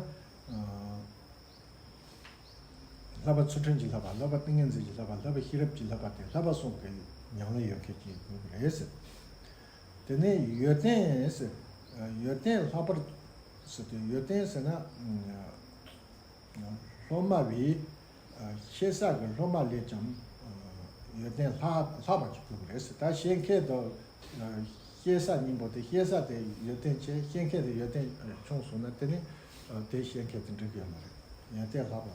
བསླབ་པ་ཚུལ་ཁྲིམས་ཀྱི་བསླབ་པ། བསླབ་པ་ཏིང་ངེ་འཛིན་གྱི་བསླབ་པ། བསླབ་པ་ཤེས་རབ་ཀྱི་བསླབ་པ་དེ་བསླབ་པ་གསུམ་གྱི་ཉམས་ལེན་ཡོད་མཁན་ཅིག་དགོས་ཀྱི་རེད་ཟེར། དེ་ནས་ཡོན་ཏན་ཟེར། ཡོན་ཏན་ལྷག་པར་ཟེར་དུས་ཡོན་ཏན་ཟེར་ན། སློབ་མ་བས། ཤེས་ས་གི་སློབ་མ་ལས་ཀྱང་། ཡོན་ཏན་ལྷག་ལྷག་པ་ཅིག་དགོས་ཀྱི་རེད་ཟེར། ད་བཤད་མཁན་དང་། ཤེས་ས་གཉིས་པོ་དེ། ཤེས་ས་དེ་ཡོན་ཏན་ཆེ། བཤད་མཁན་དེ་ཡོན་ཏན་ཆུང་སོང་ན་དེ་ནི། དེ་བཤད་མཁན་དེ་འགྲིག་གི་ཡོད་མ་རེད། ཡོན་ཏན་ལྷག་པ།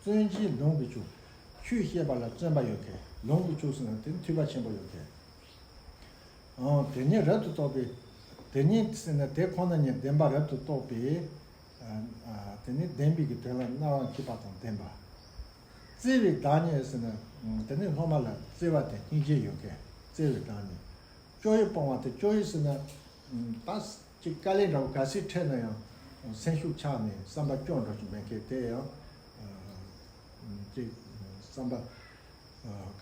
བརྩོན་ཅིང་ལོངས་སུ་སྤྱོད། ཆོས་བཤད་པ་ལ་བརྩོན་པ་ཡོད་མཁན། ལོངས་སུ་སྤྱོད་ཟེར་ན་དེ་ནི་ཐོས་པ་ཆེན་པོ་ཡོད་མཁན། ཨང་། དེ་ཉིད་རབ་ཏུ་རྟོགས་པའི། དེ་ཉིད་ཟེར་ན་དེ་ཁོ་ན་ཉིད་བདེན་པ་རབ་ཏུ་རྟོགས་པའི། ཨ། ཨ། དེ་ནི་བདེན་པའི་གི་དོན་ལ་རྣ་བ་མཁས་པ་དང་ལྡན་པ། བརྩེ་བའི་བདག་ཉིད་ཟེར་ན། དེ་ནི་སློབ་མ་ལ་བརྩེ་བ་དང་སྙིང་རྗེ་ཡོད་མཁན། བརྩེ་བའི་བདག་ཉིད། སྐྱོ་ཡི་སྤང་བ་དེ། སྐྱོ་ཡི་ཟེར་ན། ད་ཅིག་དཀའ་ལས་འདྲ་བོ་ག་ཚོད་འཕྲད་ན་ཡང་སེམས་ཤུགས་ཆག་ནས་བསམ་པ་སྐྱོ་འགྲོ་རྒྱུ་མེད་མཁན་དེ་ཡང་། ཅིག་བསམ་པ།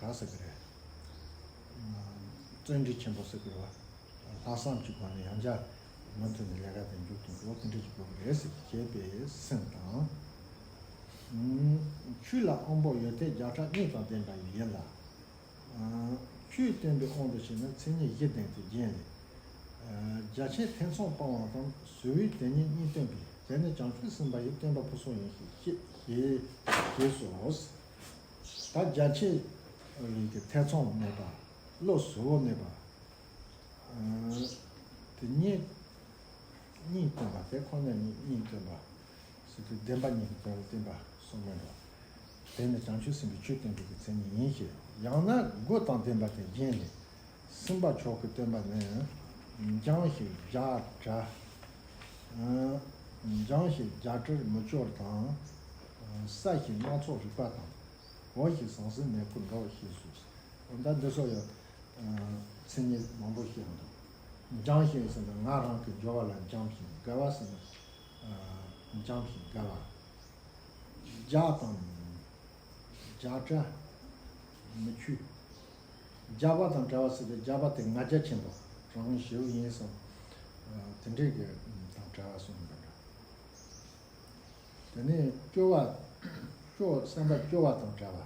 ག་ཟེར་གི་རེད། བརྩོན་འགྲུས་ཆེན་པོ་ཟེར་གི་རེད་བ། ལྷག་བསམ་གྱི་སྒོ་ནས་ཡང་བསྐྱར་མུ་མཐུད་ནས་ལས་ཀ་དེ་མཇུག་ཏུ་འགྲོ། དེ་འདྲ་ཞིག་དགོས་ཀྱི་རེད་ཟེར་ཞེས་པའི་སེམས་དང་། ཆོས་ལ་དབང་པོ་ཡོན་ཏན་བརྒྱ་ཕྲག་གཉིས་དང་ལྡན་པ་ཡིན་ལ། ཆོས་སྟོན་པའི་དབང་དུ་བྱས་ན་མཚན་ཉིད་བཞི་ལྡན་ཏེ་རྒྱན་ལས། རྒྱ་ཆེན་ཐེ་ཚོམ་སྤང་བ་དང་བཟོད་པའི་དེ་ཉིད་གཉིས་སྟོན་པས། དེ་ནི་བྱང་ཆུབ་སེམས་དཔའ་ཡི་སྟོན་པ་ཕུན་སུམ་ཡིན་ཞེས་ཞེས་ཞེས་སོ། ད་རྒྱ་ཆེན། ལུས་ཀྱི་ཐེ་ཚོམ་མེད་པ། བློ་གཟུ་བོ་མེད་པ། དེ་གཉིས་གཉིས་སྟོན་པ་དེ་ཁོ་ནས་གཉིས་གཉིས་སྟོན་པ་ཟེར་དུས་བདེན་པ་གཉིས་ཀྱི་དོན་ལ་བསྟན་པ་གསུངས་མེད་འགྲོ། དེ་ནི་བྱང་ཆུབ་སེམས་དཔའི་ཆོས་སྟོན་པའི་གི་མཚན་ཉིད་ཡིན་ཞེས། ཡང་ན་དགུ་དང་ལྡན་པ་དེ་རྒྱན་ལས། སེམས་དཔའ་མཆོག་གི་སྟོན་པ་ནི། འཇམ་ཞིང་རྒྱ་གྲ། འཇམ་ཞིང་རྒྱ་གྲར་མི་སྐྱོར་དང་། སྲ་ཞིང་སྣ་ཚོགས་རིག་པ་དང་། གོ་ཞིང་ཟང་ཟིང་མེད་སྐུ་འགྲོ་ཞེས་གསུངས། ད་འདི་ཚོ་ཡང་མཚན་ཉིད་མང་པོ་ཞིག་ཡང་འདུག་འཇམ་ཞིང་ཟེར་ན་ང་རང་གི་འབྱོར་བ་ལ་འཇམ་ཞིང་དགའ་བ་ཟེར་ན། འཇམ་ཞིང་དགའ་བ། རྒྱ་དང་། རྒྱ་གྲ། མི་ཆོས། རྒྱ་བ་དང་བྲལ་བ་ཟེར་ཏེ་རྒྱ་བ་དེ་ང་རྒྱལ་ཆེན་པོ་རང་ཞེ་བོ་ཡིན་སོང་། དེ་འདྲས་ཀྱི་དང་བྲལ་བ་གསུངས་པ་འདྲ། དེ་ནས་སྐྱོ་བ། སྐྱོ་བསམ་པ་སྐྱོ་བ་དང་བྲལ་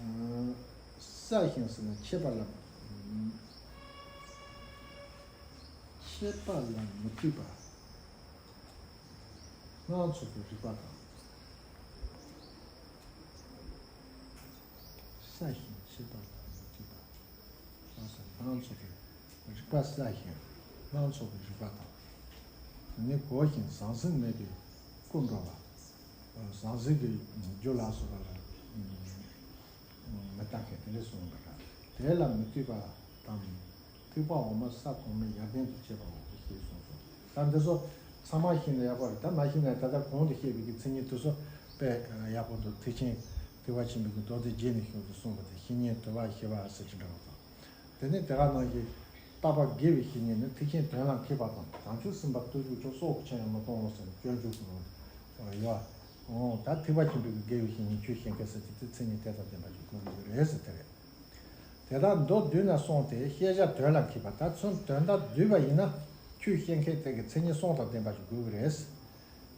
བ། སྲ་ཞིང་ཟེར་ན་ཆད་པ་ལ། ཆད་པ་ལ་མི་ཐུག་པ། སྣ་ཚོགས་པའི་རིག་པ་དང་། སྲ་ཞིང་ཆད་པ་ལ་མི་ཐུག་པ། སྣ་ཚོགས་པའི་རིག་པ་སྲ་ཞིང་སྣ་ཚོགས་པའི་རིག་པ་དང་། དེ་ནས་གོ་ཞིང་ཟང་ཟིང་མེད་པའི་སྐུ་འགྲོ་བ། ཟང་ཟིང་གི་རྒྱུ་ལ་སོགས་པ་ལ། མི་རྟག་མཁན་དེ་འདྲས་གསུངས་པ་དང་། དེ་ལ་མི་ཐུག་པ་དང་། ཐེག་པ་འོག་མ་ས་གོང་མའི་ཡར་ལྡན་དུ་བྱེད་པའོ་ཞེས་གསུངས་སོ། ད་འདི་ཚོ་ཚང་མ་ཤེས་ན་ཡག་པོ་རེད། ད་མ་ཤེས་ན་ད་ལྟ་གོང་དུ་བཤད་པའི་གི་མཚན་ཉིད་དེ་ཚོ་དཔེ་ཡག་པོ་འདུག་ཐེག་ཆེན་ཐེག་པ་ཆེན་པོའི་གི་མདོ་སྡེ་རྗེས་ནས་གསུངས་ཏེ་གསུངས་པ་དེ་བཤེས་གཉེན་དུལ་བ་ཞི་བ་ཟེར་གྱི་འདྲ་བ་དང་། དེ་ནས་དེ་ག་ནང་བཞིན་རྟག་པ་དགེ་བའི་བཤེས་གཉེན་ནི་ཐེག་ཆེན་དོན་ལ་མཁས་པ་དང་། བྱང་ཆུབ་སེམས་དཔའ་ལྟོ་རྒྱུག་མཆོག་སྲོག་གི་ཕྱིར་ཡང་མི་གཏོང་ངོ་ཟེར་སྤྱོད་འཇུག་གི་ནང་ཡོད། འོ་ད་ཐེག་པ་ཆེན་པོའི་དགེ་བའི་བཤེས་གཉེན་ཆོས་བཤད་མཁན་ཟེར་གྱི་དེ་མཚན་ཉིད་དེ་དང་ལྡན་པ་ཞིག་དགོས་ཀྱི་རེད་ཟེར་དེ་རེད། དེ་དག་མདོ་བསྡུས་ནས་སོང་སྟེ་ཤེས་བྱ་དོན་ལ་མཁས་པ། ད་ཚུར་དོན་དག་བསྡུས་པ་ཡིན་ན་ཆོས་བཤད་མཁན་དེ་གི་མཚན་ཉིད་གསུམ་དང་ལྡན་པ་ཞིག་དགོས་ཀྱི་རེད།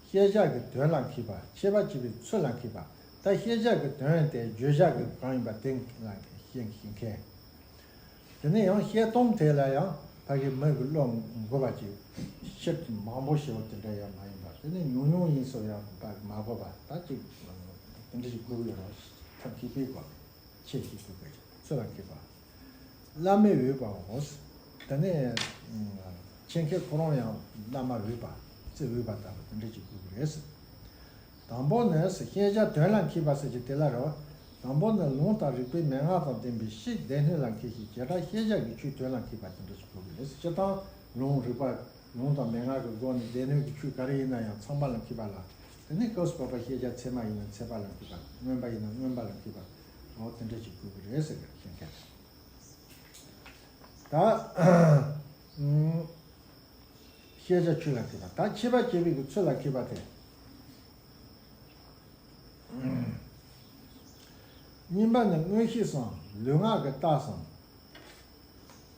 ཤེས་བྱ་གི་དོན་ལ་མཁས་པ། ཤེས་པ་བྱེད་པའི་ཚུལ་ལ་མཁས་པ། ད་ཤེས་བྱ་གི་དོན་དེ་བརྗོད་བྱ་གི་གང་ཡིན་པ་དེ་ལ་ཤེས་མཁན། དེ་ནས་ཡང་བཤད་སྟངས་དེ་ལ་ཡང་ཕ་གི་མི་གི་བློ་འགུག་པ་ཅིག་ཕྱིར་དུ་མང་པོ་ཞེ་པོ་དེ་འདྲ་ཡང་མ་ཡིན་པ། དེ་ནས་ཉུང་ཉུང་ཡིན་སོ་ཡང་ཕ་གི་མ་དགོས་པ་ད་ཅིག་དེ་འདྲ་ཞིག་དགོས་ཀྱི་ཡོད་རེད། ཐབས་མཁས་པའི་སྐོར་ཆེ་ཞིག་དགོས་པའི་ཚུལ་ལ་མཁས་པ། བླ་མེད་འོས་པའོ། དེ་ནས་ཆེད་མཁས་ཁོ་རང་ཡང་བླ་མ་འོས་པ་བརྩི་འོས་པ་ལྟ་བུ་དེ་འདྲ་ཅིག་དགོས་ཀྱི་རེད། དང་པོ་ནི་ཤེས་བྱ་དོན་ལ་མཁས་པ་ཟེར་གྱི་དེ་ལ་རོ། དང་པོ་ནི་ལུང་དང་རིགས་པའི་མན་ངག་དང་ལྡན་པའི་སྤྱིའི་སྡེ་སྣོད་ལ་མཁས་ཤིང་། བྱེ་བྲག་ཤེས་བྱ་གི་ཆོས་དོན་ལ་མཁས་པ་དེ་འདྲ་ཞིག་དགོས་ཀྱི་རེད། སྤྱིར་བཏང་ལུང་རིགས་པ་ལུང་དང་མན་ངག་གི་སྒོ་ནས་སྡེ་སྣོད་ཀྱི་ཆོས་ག་རེ་ཡིན་ན་ཡང་ཚང་མ་ལ་མཁས་པ་ལ། དེ་ནས་སྐབས་སུ་བབ་པ་ཤེས་བྱ་ཚད་མ་ཡིན་ན་ཚད་པ་ལ་མཁས་པ། མངོན་པ་ཡིན་ན་མངོན་པ་ལ་མཁས་པ། འོ་དེ་འདྲ་ཞིག་དགོས་ཀྱི་རེད་ཟེར་གི་ཤེས་མཁན། ད། ཤེས་བྱ་ཆོས་ལ་མཁས་པ། ད་ཤེས་པ་བྱེད་པའི་གི་ཚུལ་ལ་མཁས་པ་དེ། གཉིས་པ་ནི་མངོན་ཤེས་སམ་ལུས་ངག་གི་རྟགས་སམ།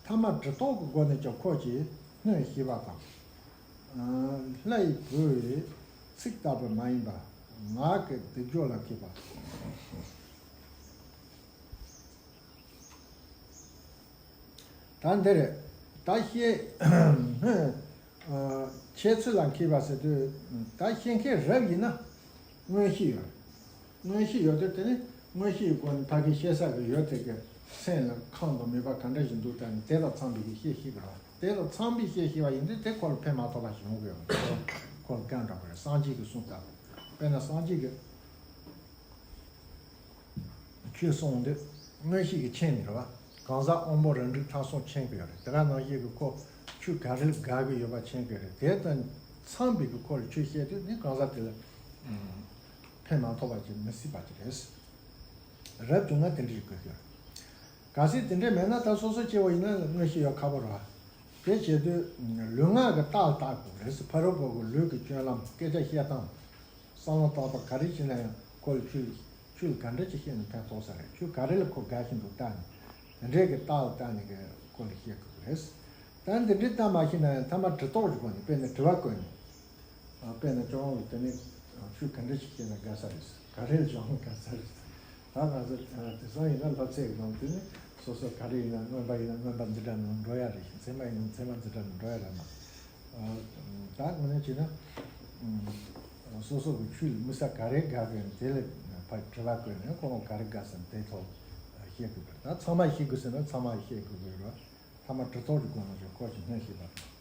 ཐ་མ་གྲུབ་རྟོག་གི་སྒོ་ནས་ཀྱང་ཁོ་ཀྱིས་སྣོད་ཤེས་པ་དང་། ལྷ་ཡི་བུ་ཡི་ཚིག་ལྟ་བུ་མ་ཡིན་པ་ངག་གི་སྡིག་སྦྱོར་ལ་མཁས་པ། ད་འདིར་ད་ཤེས་ཁྱད་ཚུལ་ལ་མཁས་པ་ཟེར་དུས་ད་ཤེས་མཁན་རབ་ཡིན་ན་མངོན་ཤེས་ཡོད། མངོན་ཤེས་ཡོད་དུས་དེ་ནི་མངོན་ཤེས་ཡི་སྒོ་ནས་ཕ་གི་ཤེས་ས་གི་ཡོད་དེ་གི་སེམས་ལ་ཁེངས་དང་མེད་པ་ག་འདྲ་ཞིག་འདུག་ད་ནི་དེ་དང་འཚམས་པའི་གི་ཤེས་ཤེས་དགོས་པ། དེ་དང་འཚམས་པའི་ཤེས་ཤེས་པ་ཡིན་དུས་དེ་ཁོ་ལ་ཕན་མ་ཐོགས་པ་ཞིག་ཡོང་གི་ཡོད་མ་རེད། ཁོ་ལ་གང་འདྲ་བ་རེད། སངས་རྒྱས་ཀྱི་གསུང་ལྟ་བུ་དཔེར་ན་སངས་རྒྱས་ཀྱི་ཆོས་གསུངས་འདི་མངོན་ཤེས་ཀྱིས་མཁྱེན་ནི་རེད་བ། གང་ཟག་དབང་པོ་རབ་འབྲིང་ཐ་གསུམ་མཁྱེན་གྱི་ཡོད་རེད། དེ་ག་ནང་བཞིན་གྱི་ཁོ་ཆོས་ག་རེ་ལ་དགའ་གི་ཡོད་པ་མཁྱེན་གྱི་ཡོད་རེད། དེ་དང་འཚམས་པའི་གི་ཁོ་ལ་ཆོས་བཤད་དུས་ནི་གང་ཟག་དེ་ལ་ཕན་མ་ཐོགས་པ་ཅིག་མི་སྲིད་པ་ཅིག་རེད། རབ་བྱུང་ན་དེ་འདྲ་ཞིག་དགོས་ཀྱི་ཡོད་རེད། གལ་སྲིད་དེ་འདྲ་མེད་ན་ད་སོ་སོ་སྐྱེ་བོ་ཡིན་ན་མངོན་ཤེས་ཡོད་ཁག་པོ་རེད་བ། དེ་བྱེད་དུས་ལུས་ངག་གི་རྟགས་ལ་བལྟ་དགོས་རེད། ཕ་རོལ་པོ་གི་ལུས་ཀྱི་སྤྱོད་ལམ་སྐད་ཆ་བཤད་སྟངས། བསམ་བློ་བཏང་སྟངས་ག་རེ་བྱས་ན་ཡང་ཁོ་ལ་ཆོས་ཆོས་ལ་ག་འདྲ་ཅིག་བཤད་ན་ཕན་ཐོགས་ས་རེད། ཆོས་ག་རེ་ལ་ཁོ་དགའ་བཞིན་འདུག་བལྟས་ནས་དེ་འདྲའི་གི་རྟགས་ལ་བལྟས་ནས་གི་ཁོ་ལ་བཤད་དགོས་རེད། ད་འདི་འདྲའི་ལྟ་མ་ཤེས་ན་ཡང་ཐ་མ་དྲི་རྟོག་ཅིག་དགོས་ནས་དཔེར་ན་དྲི་བ་བཀོད་ནས་དཔེར་ན་ཅོང་ལ་དེ་ནས་ཆོས་ག་འདྲ་ཞིག་བཤད་ན་དགའ་ས་རེད། ག་རེ་ལ་ཅོང་ལ་དགའ་ས་རེད། ད་ང་ཚོ་དེང་སང་ཡིན་ན་ལྷ་ཚེ་གི་ནང་དེ་ནས་སོ་སོ་ག་རེ་ཡིན་ན་རྔོན་པ་ཡིན་ན་རྔོན་པ་འཛིན་གྲྭ་ནང་འགྲོ་ཡ་རེད། མཚན་མ་ཡིན་ན་མཚན་མ་འཛིན་གྲྭ་ནང་འགྲོ་ཡ་རེད་མ། ད་དངོས་གནས་བྱས་ན། སོ་སོ་གི་ཆོས་ལ་དམིགས་ས་ག་རེ་དགའ་གི་ཡོད་དེ་ལ་ཕར་དྲི་བ་བཀོད་ནས་ཁོ་རང་ག་རེ་དགའ་ཟེར་དེའི་ཐོག་ ཤེས་དགོས་པ་རེད། ད་ཚང་མ་ཤེས་དགོས་ཟེར་ན་ཚང་མ་ཤེས་དགོས་ཀྱི་རེད། ཐ་མ་གྲུབ་ཐོབ་ཀྱི་སྒོ་ནས་ཀྱང་ཁོ་ཅིག་སྣོན་ཤེས་པ་དང་།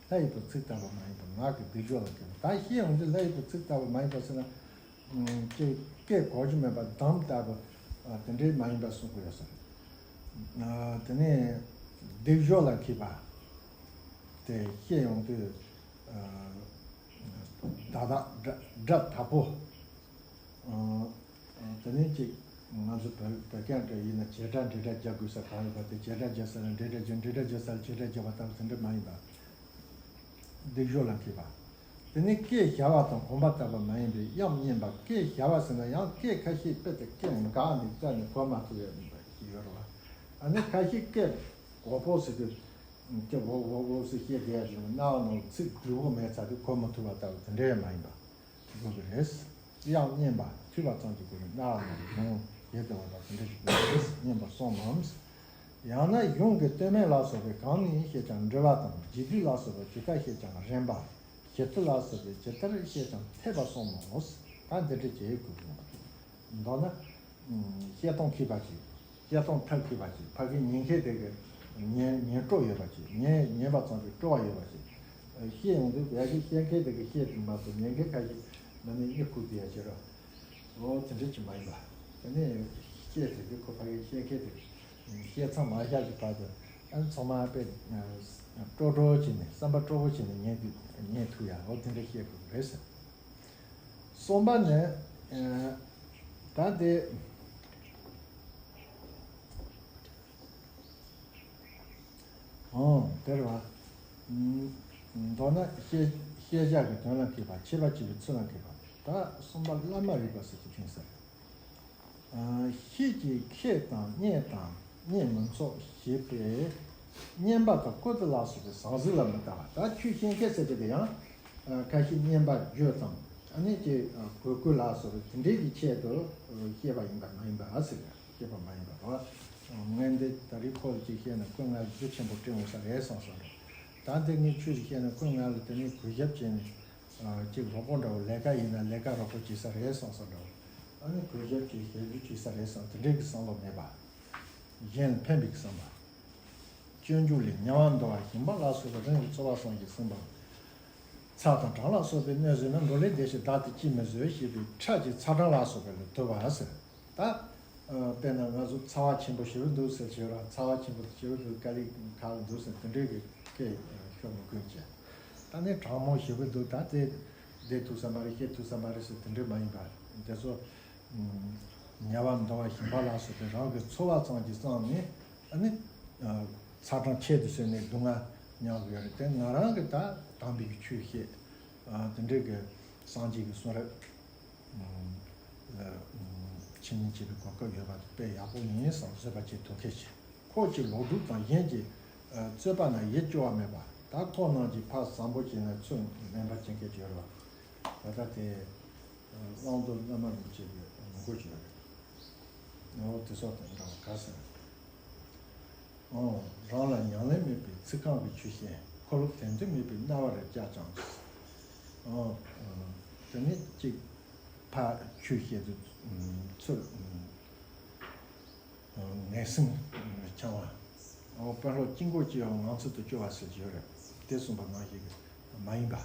ལྷ་ཡི་བུ་ཚིག་ལྟ་བུ་མ་ཡིན་པ་ངག་གི་སྡིག་སྦྱོར་ལ་མཁས་པ། ད་ཤེས་ཡོང་དུས་ལྷ་ཡི་བུ་ཚིག་ལྟ་བུ་མ་ཡིན་པ་ཟེར་ན། ཨ་ཅིག་སྐད་གོ་རྒྱུ་མེད་པ་འདམ་ལྟ་བུ། ཨ་དེ་འདྲའི་མ་ཡིན་པ་གསུང་གི་ཡོད་ས་རེད། ཨ་དེ་ནས་སྡིག་སྦྱོར་ལ་མཁས་པ། དེ་ཤེས་ཡོང་དུས། ཨ་བདག་བདག་དགྲ་དགྲ་དག་པོ། ཨ་དེ་ནས་ཅིག་ང་ཚོ་བོད་བོད་སྐད་འདྲ་ཡིན་ན་བྱེད་སྒྲ་འབྲེལ་སྒྲ་རྒྱག་དགོས་ས་གང་ཡོད་པ་དེ་བྱེད་སྒྲ་རྒྱག་ས་ལ་འབྲེལ་སྒྲ་རྒྱག་འབྲེལ་སྒྲ་རྒྱག་ས་ལ་བྱེད་སྒྲ་རྒྱག་པ་ལྟ་བུ་དེ་འདྲ་མ་ཡིན་པ། སྡིག་སྦྱོར་ལ་མཁས་པ། དེ་ནས་སྐད་བྱ་བ་དང་གོམས་པ་ལྟ་བུ་མ་ཡིན་པའི་དབྱངས་སྙན་པ། སྐད་བྱ་བ་ཟེར་ན་ཡང་སྐད་ཁ་ཤས་དཔེ་དེ་སྐད་འགག་ནས་རྩ་ནས་གོ་མ་ཐུབ་ཡ་ཡིན་པ་ཞིག་ཡོད་རེད་བ། ཨ་ནི་ཁ་ཤས་སྐད་གོ་པོ་ཟེར་དུས་སྐད་འོ་འོ་འོ་ཟེར་བཤད་བསྡད་ཡ་ཞིག་རྣ་བ་ནང་ཚིག་འགྲུལ་བོ་མེད་ཚར་དུས་གོ་མ་ཐུབ་པ་ལྟ་བུ་དེ་འདྲ་ཡང་མ་ཡིན་པ། དགོས་ཀྱི་རེད། དབྱངས་སྙན་པ་ཐོས་པ་ཙམ་གྱི་སྒོ་ནས་རྣ་བ་ནང་གི་གཞུང་ཡིད་དུ་འོང་བ་དེ་འདྲ་ཞིག་དགོས་ཀྱི་རེད། སྙན་པ་གསུངས་མོད། ཡང་ན་གཞུང་གི་སྟོད་སྨད་ལ་སོགས་པའི་གང་ནས་བཤད་ཀྱང་འགྲེལ་པ་དང་། རྗེས་ཟློས་ལ་སོགས་པའི་ཇི་ལྟར་བཤད་ཀྱང་རན་པ། ཞིབ་ཏུ་ལ་སོགས་པའི་ཇི་ལྟར་བཤད་ཀྱང་འཐད་པ་གསུངས་མོད། ད་འདི་འདྲ་བྱེད་དགོས་ཀྱི་རེད། མདོར་ན། ཨ་བཤད་སྟངས་མཁས་པ་ཞིག་བཤད་སྟངས་ཐབས་མཁས་པ་ཞིག་ཕ་གིའི་ཉན་མཁན་དེ་གི་ཉན་ཉན་སྤྲོ་ཡོད་པ་ཞིག་ཉན་ཉན་པ་ཙམ་གྱི་སྤྲོ་བ་ཡོད་པ་ཞིག་བཤད་ཡོང་དུས་ཡ་གི་བཤད་མཁན་དེ་གི་བཤད་དུ་མ་སོང་ཉན་མཁན་ཁ་ཤས་ན་ནི་གཉིད་ཁུག་དེ་ཡ་ཞེ་ར། འོ་དེ་འདྲ་ཅིག་མ་ཡིན་པ། དེ་ནས་བཤད་ཟེར་དུས་ཁོ་ཕ་གིའི་བཤད་མཁན་དེ་བཤད་མཚམས་མ་བཞག་གི་བར་དུ་ཨ་ཚང་མ་དཔེ་སྤྲོ་སྤྲོ་བྱས་ནས་བསམ་པ་སྤྲོ་པོ་བྱས་ནས་ཉན་དུས་ཉན་ཐུབ་ཡ་འོ་དེ་འདྲ་བཤད་དགོས་རེད་ཟེར། གསུམ་པ་ནི། ཨ་ད་དེ། ཨང་། དེ་རེད་བ། ཨུམ། མདོར་ན་ཤེས་ཤེས་བྱ་གི་དོན་ལ་མཁས་པ། འཆད་པ་བྱེད་པའི་ཚུལ་ལ་མཁས་པ། ད་གསུམ་པ་བླ་མ་རིག་པ་ཟེར་གྱི་ཕན་ས་རེད། ཨ་ཤེས་ཀྱི་ཁྱད་དང་སྙན་དང་སྙན་མི་ཚོགས་ཞེས་པའི་སྙན་པ་དང་ཀུན་ཏུ་ལ་སོགས་པའི་ཟང་ཟིང་ལ་མི་ལྟ་བ། ད་ཆོས་བཤད་མཁན་ཟེར་དེ་དེ་ཡང་ཁ་ཤས་སྙན་པ་བརྗོད་ཙམ་ཨ་ནི་ཀྱི་གོས་སྐུ་ལ་སོགས་པའི་དེ་འདྲའི་གི་ཆེད་དུ་བཤད་པ་ཡིན་པ་མ་ཡིན་པ་ཟེར་བཤད་པ་མ་ཡིན་པ་རེད། ངས་འདི་ད་རེས་ཁོ་ལ་ཅིག་བཤད་ན་ཁོས་ང་རྒྱུ་ཆེན་པོ་སྤྲད་འོང་ས་རེད་བསམ་སོང་རེད། ད་འདི་ངས་ཆོས་ཅིག་བཤད་ན་ཁོས་ང་ལ་དེ་ནས་གུས་ཞབས་བྱས་ནས། ཨ་གཅིག་རོགས་པོ་འདྲ་བོ་ལས་ཀ་ཡིན་ན་ལས་ཀ་རོགས་པོ་བྱེད་ས་རེད་བསམ་ས་འདྲ་བོ། ཨ་ནི་གུས་ཞབས་ཀྱི་ཞབས་ཞུ་བྱེད་ས་རེད་བསམ་དེ་འདྲའི་གི་བསམ་བློ་མེད་པ། གཞན་ལ་ཕན་པའི་བསམ་པ། སྤྱོད་འཇུག་ལས་དམྱལ་བ་འདུལ་བ་ཞིང་པ་ལ་སོགས་པའི་རིམ་གྱིས་ཚོགས་པ་གསུམ་གྱིས་ཟིན་པ། ཚ་དང་གྲང་ལ་སོགས་པའི་གནས་བཟོད་ན། འགྲོ་ལས་འདས་ཤིང་བདག་ཏུ་ཅིས་མི་བཟོད་ཞེས་པའི་ཁྲག་གི་ཚ་གྲང་ལ་སོགས་པ་ལས་བཏུབ་པ་ཟེར། ད། ཨ་དཔེར་ན་ང་ཚོ་ཚ་བ་ཆེན་པོ་ཞེ་པོ་འདུག་ཟེར་བྱས་ར་ཚ་བ་ཆེན་པོ་དང་ཞེ་པོ་འདུག་དཀའ་ལས་ཁག་འདུག་ཟེར་དེ་འདྲའི་གི་སྐད་ཤོར་མི་དགོས་བྱས། ད་ནི་གྲང་མོ་ཞེ་པོ་འདུག་ད་དེ་བསྡད་ཐུབ་ས་མ་རེད་བཤད་ཐུབ་ས་མ་རེད་ཟེར་དེ་འདྲ་མ་ཡིན་པ། དེ་ཚོ་དམྱལ་བ་འདུལ་བ་ཞིང་པ་ལ་སོགས་པའི་རང་གི་ཚོར་བ་ཙམ་གྱིས་བསམས་ནས་ཨ་ནི་ཚ་གྲང་ཁྱད་དུ་གསོད་ནས་སྡུག་བསྔལ་མྱངས་དགོས་རེད། དེ་ང་རང་གི་ད་དམ་པའི་ཆོས་བཤད་དེ་འདྲའི་གི་སངས་རྒྱས་ཀྱི་གསུང་རབ། ཨ་འཆད་ཉན་བྱེད་པའི་གོ་སྐབས་ཡོད་པ་དེ་དཔེ་ཡག་པོ་ཡིན་བསམ་བཟོད་པ་བྱེད་ཐུབ་མཁན་ཞིག་ཁོག་གཅིག་ལོག་སྒྲུབ་དང་གཞན་གྱི་རྩོད་པ་ན་ཡིད་སྐྱོ་བ་མེད་པ། ད་ཁོང་རྣམས་ཀྱིས་ཕར་བཟང་པོ་བྱས་ན་ཚུར་ངན་པ་བྱེད་མཁན་ཅིག་ཡོད་རེད་བ། ད་ལྟ་དེ་བླང་དོར་བླ་མ་རིན་པོ་ཆེ་གི་ངོ་རྒོལ་ཅིག་ཡོད་རེད། འོ་དེ་སོགས་དང་འདྲ་བ་ག་ཟེར། ཨོ། རང་ལ་ཉམས་ལེན་མེད་པའི་ཚིག་རྐང་གི་ཆོས་བཤད། ཁོ་ལུགས་དོན་དུ་མེད་པའི་རྣ་བར་བཅག་ཀྱང་། ཨོ། དེ་ནི་གཅིག་ཕ་ཆོས་བཤད་དུས་ཚུར་ངན་སེམས་འཆང་བ། ཨོ། དཔོན་སློབ་དཀྱིལ་འཁོར་གྱི་ངང་ཚུལ་དུ་སྐྱོ་བ་ཟེར་གྱི་ཡོད་རེད། དེ་གསུངས་པ་ནང་བཞིན་མ་ཡིན་པ།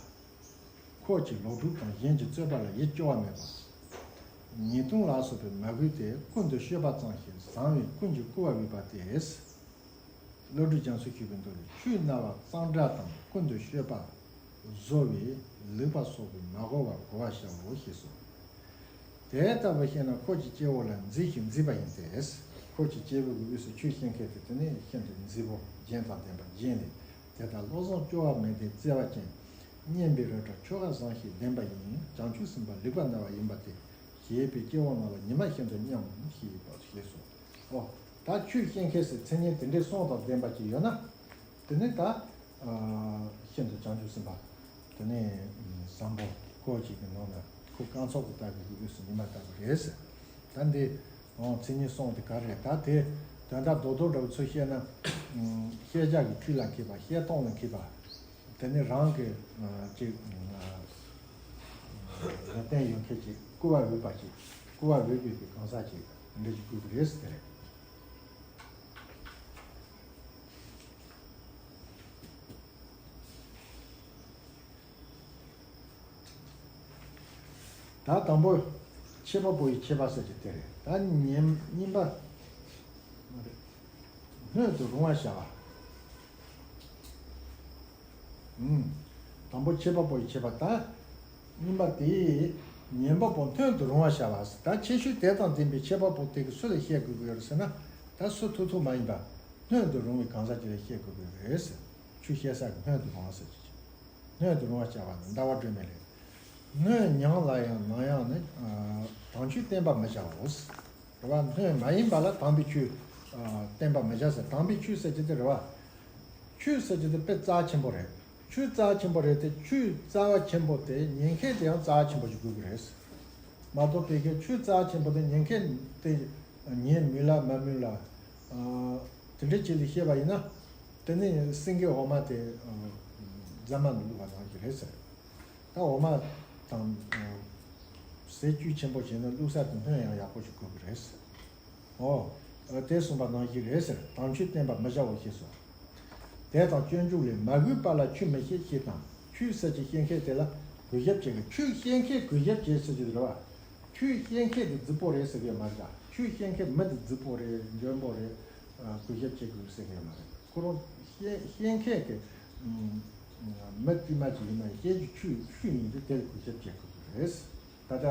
ཁོག་གཅིག་ལོག་སྒྲུབ་དང་གཞན་གྱི་རྩོད་པ་ལ་ཡིད་སྐྱོ་བ་མེད་པ། ཉེས་ལྟུང་ལ་སོགས་པའི་མ་གུས་ཏེ་ཀུན་ཏུ་སྤྱོད་པ་ཙམ་ཞིག་བཟང་བའི་ཀུན་གྱིས་བཀུར་བ་འོས་པ་སྟེ། བློ་གྲོས་རྒྱ་མཚོས་ཞུས་པའི་མདོ་ལས། ཆོས་རྣ་བ་གཙང་སྦྲ་དང་ཀུན་ཏུ་སྤྱོད་པ་བཟོ་བས་ལུག་པ་སོགས་པས་མ་གོ་བར་གོ་བར་བྱའོ་ཞེས་སོ། དེ་ལྟ་བུ་ཤེས་ན་ཁོག་གི་སྐྱེ་བོ་ལ་མཛེས་ཤིང་མཛེས་པ་ཡིན་ཏེ། ཁོག་གི་སྐྱེ་བོ་གི་དབུས་སུ་ཆོས་བཤད་མཁན་དེ་དེ་ནི་ཤིན་ཏུ་མཛེས་པོ་རྒྱན་དང་ལྡན་པ་རྒྱན་ལས། དེ་ལྟར་བློ་བཟང་སྐྱོ་བ་མེད་དེ་བརྩེ་བ་ཅན། སྙན་པའི་རལ་གྲི་ཆོ་ག་བཟང་ཞིང་ལྡན་པ་ཡིན། བྱང་ཆུབ་སེམས་དཔའ་ལེགས་པར་མནར་བ་ཡིན་པ་སྟེ། ཞེས་པས་སྐྱེ་བོ་རྣམས་ལ་ཉི་མ་བཞིན་དུ་སྙམ་ཞེས་པ་ཞེས་སོ། ཨོ། ད་ཆོས་བཤད་མཁན་ཟེར་མཚན་སྙན་དེ་འདྲའི་གསུང་དང་ལྡན་པ་ཅིག་ཡོད་ན། དེ་ནི་ད། ཤིན་ཏུ་བྱང་ཆུབ་སེམས་དཔའ། དེ་ནི་བཟང་པོ་ཁོ་ཅིག་གི་ནང་ན་ཁོ་རྐང་ཚུགས་ཀྱི་ལྟ་བུའི་དབུས་སུ་ཉི་མ་ལྟ་བུ་རེད་ཟེར། ད་འདི་མཚན་ཉིད་གསུམ་དེ་ག་རེ་རེད། ད་དེ་དོན་དག་རྡོག་རྡོག་འདྲ་བོ་ཚུར་བཤད་ན། ཤེས་བྱ་གི་ཆོས་ལ་མཁས་པ། བཤད་སྟངས་ལ་མཁས་པ། དེ་ནི་རང་གི་ཅིག་ལ་བརྟེན་ཡོད་མཁན་ཅིག་བཀུར་བར་འོས་པ་ཅིག་བཀུར་བར་འོས་པའི་གི་གང་ཟག་ཅིག་འདྲ་ཅིག་དགོས་ཀྱི་རེད་ཟེར་དེ་རེད། ད་དང་པོ་ཁྱད་པར་པོ་ཡི་ཁྱད་པར་ཟེར་གྱི་དེ་རེད། ད་གཉིས་གཉིས་པ་སྣོད་དུ་རུང་བ་བྱ་བ། ཨུམ། དང་པོ་ཁྱད་པར་པོ་ཡི་ཁྱད་པར། ད་གཉིས་པ་དེ་ཉན་པ་པོ་སྣོད་དུ་རུང་བ་བྱ་བ། ད་ཁྱད་ཆོས་དེ་དང་ལྡན་པའི་ཁྱད་པར་པོ་དེ་གི་སུ་ལ་བཤད་དགོས་ཀྱི་ཡོད་རེད་ཟེར་ན། ད་སུ་ཐུག་ཐུག་མ་ཡིན་པ་སྣོད་དུ་རུང་བའི་གང་ཟག་ཅིག་ལ་བཤད་དགོས་ཀྱི་ཡོད་རེད་ཟེར། ཆོས་བཤད་ས་གི་སྣོད་དུ་རུང་བ་ཟེར་གྱི། སྣོད་དུ་རུང་བ་བྱ་བ་ནི་ཟླ་བ་སྒྲོན་མེ་རེད། སྣོད་མྱང་ལ་ཡང་ནམ་ཡང་ནི། ཨ། དམ་ཆོས་བསྟན་པར་མི་བྱའོ། རེད་བ། སྣོད་མ་ཡིན་པ་ལ་དམ་པའི་ཆོས། ཨ། བསྟན་པར་མི་བྱ་ཟེར། དམ་པའི་ཆོས་ཟེར་གྱི་དེ་རེད་བ། ཆོས་ཟེར་གྱི་དེ་དཔེ་རྩ་ཆེན་པོ་རེད། ཆོས་རྩ་ཆེན་པོ་རེད་དེ། ཆོས་རྩ་བ་ཆེན་པོ་དེ་ཉན་མཁན་དེ་ཡང་རྩ་ཆེན་པོ་ཞིག་དགོས་ཀྱི་རེད། མ་གཏོགས་ཕ་གིའི་ཆོས་རྩ་ཆེན་པོ་དེ་ཉན་མཁན་དེ་ཉན་མོས་ལ་མ་མོས་ལ། ཨ། དེ་འདྲ་ཅིག་ལ་བཤད་པ་ཡིན་ན། དེ་ནི་སེང་གེའི་འོ་མ་དེ། ཨ། རྫ་མ་ནང་བླུགས་པ་ནང་བཞིན་རེད་ཟེར། ད་འོ་མ་དང་། ཨ། ཟས་བཅུད་ཆེན་པོ་བྱས་ན་བླུགས་ས་དེ་སྣོད་ཡང་ཡག་པོ་ཞིག་དགོས་ཀྱི་རེད་ཟེར། འོ། ཨ། དེ་གསུངས་པ་ནང་བཞིན་རེད་ཟེར། དམ་ཆོས་བསྟན་པར་མི་བྱའོ་ཞེས་སོ། དེ་དང་སྤྱོད་འཇུག་ལས། མ་གུས་པ་ལ་ཆོས་མི་བཤད་ཞེས་དང་། ཆོས་ཟེར་གྱི་བཤད་མཁན་དེ་ལ་གུས་ཞབས་བྱེད་དགོས། ཆོས་བཤད་མཁན་གུས་ཞབས་བྱེད་ཟེར་གྱི་རེད་བ། ཆོས་བཤད་མཁན་དེ་རྫིག་པོ་རེད་ཟེར་གྱི་མ་རེད། ཆོས་བཤད་མཁན་མི་དེ་རྫིག་པོ་རེད། འཇོན་པོ་རེད། ཨ། གུས་ཞབས་བྱེད་དགོས་ཟེར་གྱི་མ་རེད། ཁོ་རང་བཤད་བཤད་མཁན་གྱི། ཨུམ། མི་དཀྱུས་མ་ཅིག་ཡིན་ན་བཤད་རྒྱུ་ཆོས་ཆོས་ཡིན་དུས་དེ་ལ་གུས་ཞབས་བྱེད་དགོས་ཀྱི་རེད། ད་ལྟ་